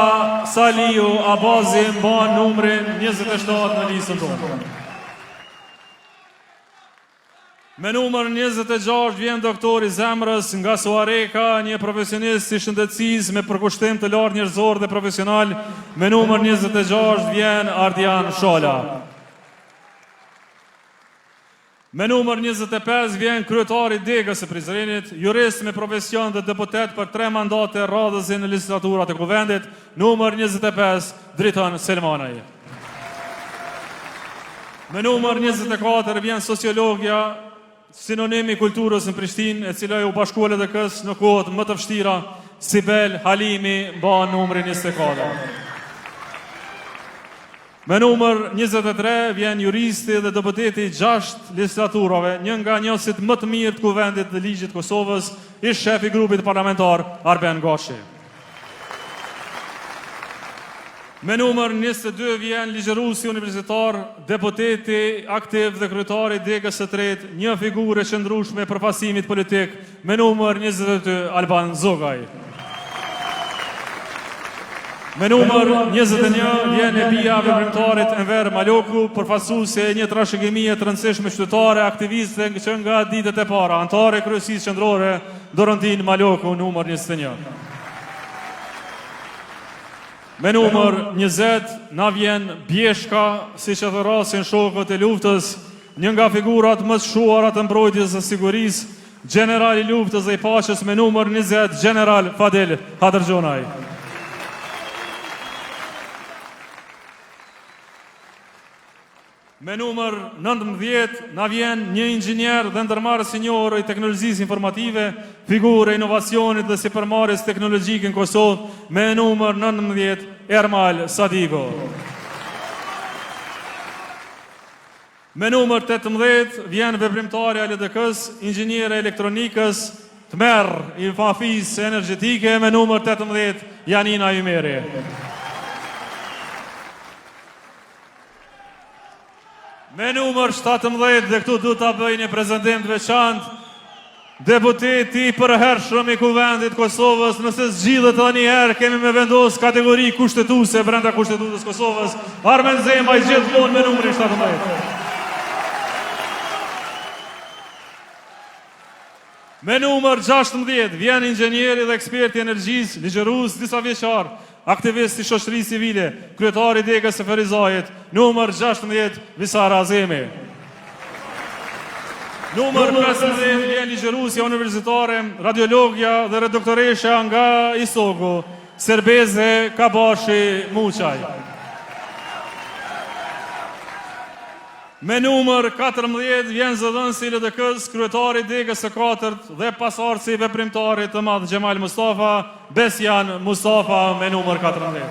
Saliu Abazi mban numrin 27 në listën tonë. Me numër 26 vjen doktori i zemrës nga Suhareka, një profesionist i shëndetësisë me përkushtim të lartë njerëzor dhe profesional. Me numër 26 vjen Ardian Shala. Me numër 25 vjen kryetari i degës së Prizrenit, jurist me profesion dhe deputet për tre mandate radhazi në legjislaturat e Kuvendit, numër 25 Driton Selmanaj. Me numër 24 vjen sociologja sinonim i kulturës në Prishtinë, e cila iu bashkua LDK-së në kohët më të vështira, Sibel Halimi mban numrin 24. Me numër 23 vjen juristi dhe deputeti i 6 legjislaturave, një nga njohësit më të mirë të Kuvendit dhe Ligjit të Kosovës, ish shef i grupit parlamentar Arben Gashi. Me numër 22 vjen ligjëruesi universitar, deputeti aktiv dhe kryetari i degës së tretë, një figurë e qëndrueshme e përfaqësimit politik, me numër 22 Alban Zogaj. Me numër 21 vjen e bija e veprimtarit Enver Maloku, përfaqësuese e një trashëgimie të rëndësishme qytetare, aktiviste që nga ditët e para, anëtare e kryesisë qendrore Dorontin Maloku, numër 21. Me numër 20 na vjen Bjeshka, siç e thërrasin shokët e luftës, një nga figurat më të shquara të mbrojtjes dhe sigurisë, gjeneral i luftës dhe i paqes me numër 20, gjeneral Fadil Hadërgjonaj. Me numër 19 na vjen një inxhinier dhe ndërmarrës i njohur i teknologjisë informative, figurë e inovacionit dhe sipërmarrjes teknologjike në Kosovë, me numër 19 Ermal Sadiku. Me numër 18 vjen veprimtarja e LDK-s, inxhiniere e elektronikës, tmerr i mafisë energjetike, me numër 18 Janina Ymeri. Me numër 17 dhe këtu du ta bëj një prezentim të veçantë, deputeti i përhershëm i Kuvendit Kosovës, nëse zgjidhet edhe një herë, kemi me vendos kategori kushtetuese brenda Kushtetutës Kosovës, Armend Zemaj gjithmonë me numrin 17. Me numër 16 vjen inxhinieri dhe eksperti i energjisë, ligjërues disavjeçar, aktivist i shoqërisë civile, kryetar i degës së Ferizajit, numër 16 Visar Azemi. Numër 15 vjen ligjëruesja universitare, radiologja dhe redaktoresha nga Istogu, Serbeze Kabashi Muçaj. Me numër 14 vjen zëdhënësi i LDK-së, kryetari i degës së katërt dhe pasardhësi i veprimtarit të madh Xhemal Mustafa, Besian Mustafa me numër 14.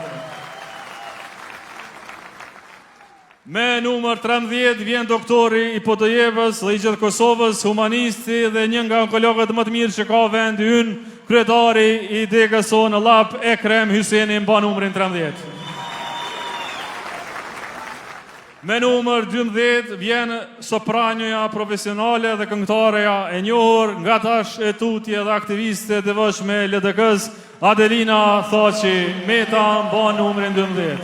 Me numër 13 vjen doktori i Podujevës dhe i gjithë Kosovës, humanisti dhe një nga onkologët më të mirë që ka vendi ynë, kryetari i degës sonë Llap Ekrem Hyseni mban numrin 13. Me numër 12 vjen sopranoja profesionale dhe këngëtareja e njohur nga tash e tutje dhe aktiviste e devotshme e LDK-s, Adelina Thaçi Meta mban numrin 12.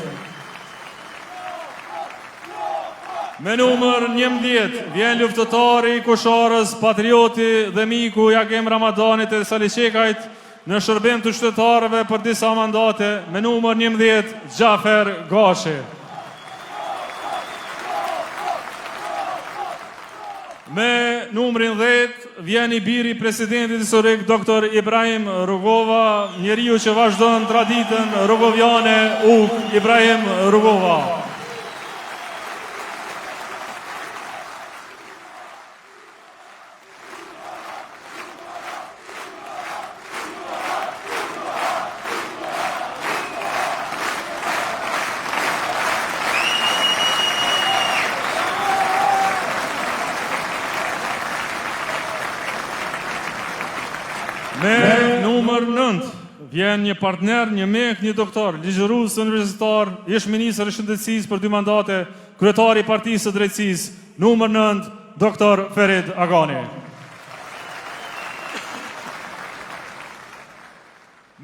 Me numër 11 vjen luftëtari i Kosharës, patrioti dhe miku i Agim Ramadanit e Sali Çekajt në shërbim të qytetarëve për disa mandate me numër 11 Xhafer Gashi. Me numrin 10 vjen i biri i presidentit historik Dr. Ibrahim Rugova, njeriu që vazhdon traditën rugoviane Ukë Ibrahim Rugova. Me numër 9 vjen një partner, një mik, një doktor, ligjërues universitar, ish ministër i shëndetësisë për dy mandate, kryetari i Partisë së Drejtësisë, Numër 9, Doktor Ferid Agani.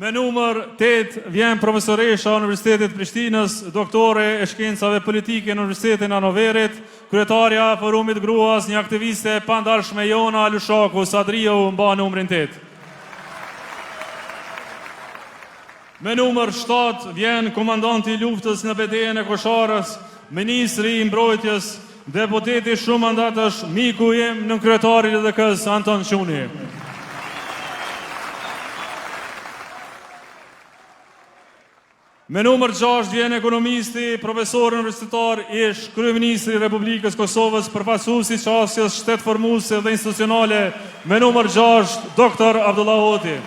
Me numër 8 vjen profesoresha e Universitetit të Prishtinës, doktore e shkencave politike në Universitetin e Hanoverit, kryetarja e Forumit Gruas, një aktiviste e pandalshme Jona Lushaku, Sadriu mban numrin 8. Me numër 7 vjen komandanti i luftës në betejën e Kosharës, ministri i mbrojtjes, deputeti shumëmandatësh, miku im, nënkryetari i LDK-së, Anton Quni. Me numër 6 vjen ekonomisti, profesor universitar, ish kryeministri i Republikës Kosovës, përfaqësuesi i qasjes shtetformuese dhe institucionale, me numër 6, Dr. Abdullah Hoti.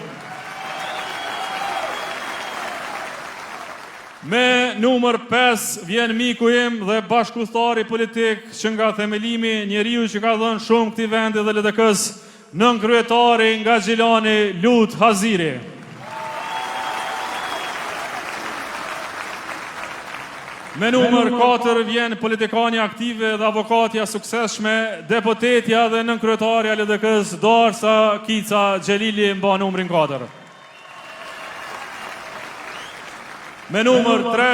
Me numër 5 vjen miku im dhe bashkudhëtari politik që nga themelimi, njeriu që ka dhënë shumë këtij vendi dhe LDK-së, nënkryetari nga Gjilani, Lut Haziri. Me numër 4 vjen politikanja aktive dhe avokatja e suksesshme, deputetja dhe nënkryetarja e LDK-së, Dorsa Kica Xhelili mban numrin 4. Me numër 3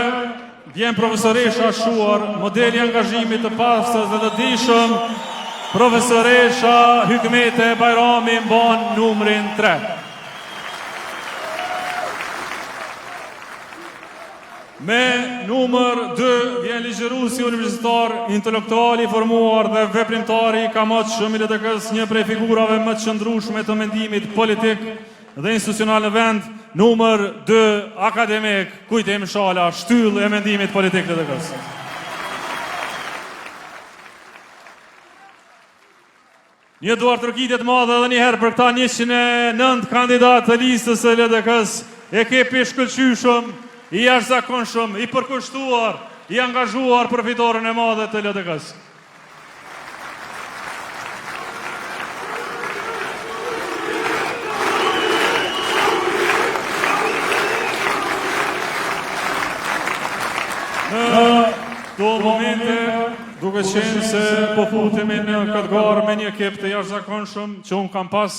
vjen profesoresha e shquar, modeli i angazhimit të pastër dhe të dijshëm, profesoresha Hykmete Bajrami mban numrin 3. Me numër 2 vjen ligjëruesi universitar, intelektuali i formuar dhe veprimtari i kamotshëm i LDK-së, një prej figurave më të qëndrueshme të mendimit politik dhe institucional në vend, numër 2 akademik Kujtim Shala, shtyllë e mendimit politik të LDK-së. Një duartrokitje të madhe edhe një herë për këta 109 kandidatë të listës së LDK-së, ekip i shkëlqyeshëm, i jashtëzakonshëm, i përkushtuar, i angazhuar për fitoren e madhe të LDK-së. Në këto momente Duke qenë se po futemi në këtë garë me një ekip të jashtëzakonshëm që unë kam pas,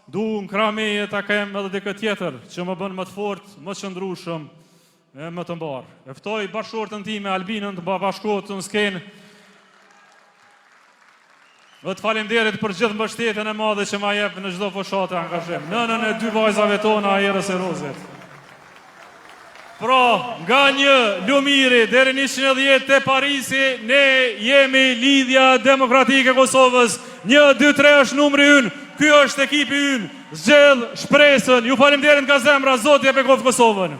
du në krah meje ta kem edhe dikë tjetër që më bën më të fortë, më të qëndrueshëm e më të mbarë. E ftoj bashkëshorten time Albinën të më bashkohet në skenë. Dhe të faleminderit për gjithë mbështetjen e madhe që ma jep në çdo fushatë e angazhim. Nënën e dy vajzave tona, Erës e Rozit. Pra, nga një Lumiri deri 110 te Parisi, ne jemi Lidhja Demokratike e Kosovës. 1 2 3 është numri ynë. Ky është ekipi ynë. Zgjedh shpresën. Ju faleminderit nga zemra, Zoti e bekoftë Kosovën.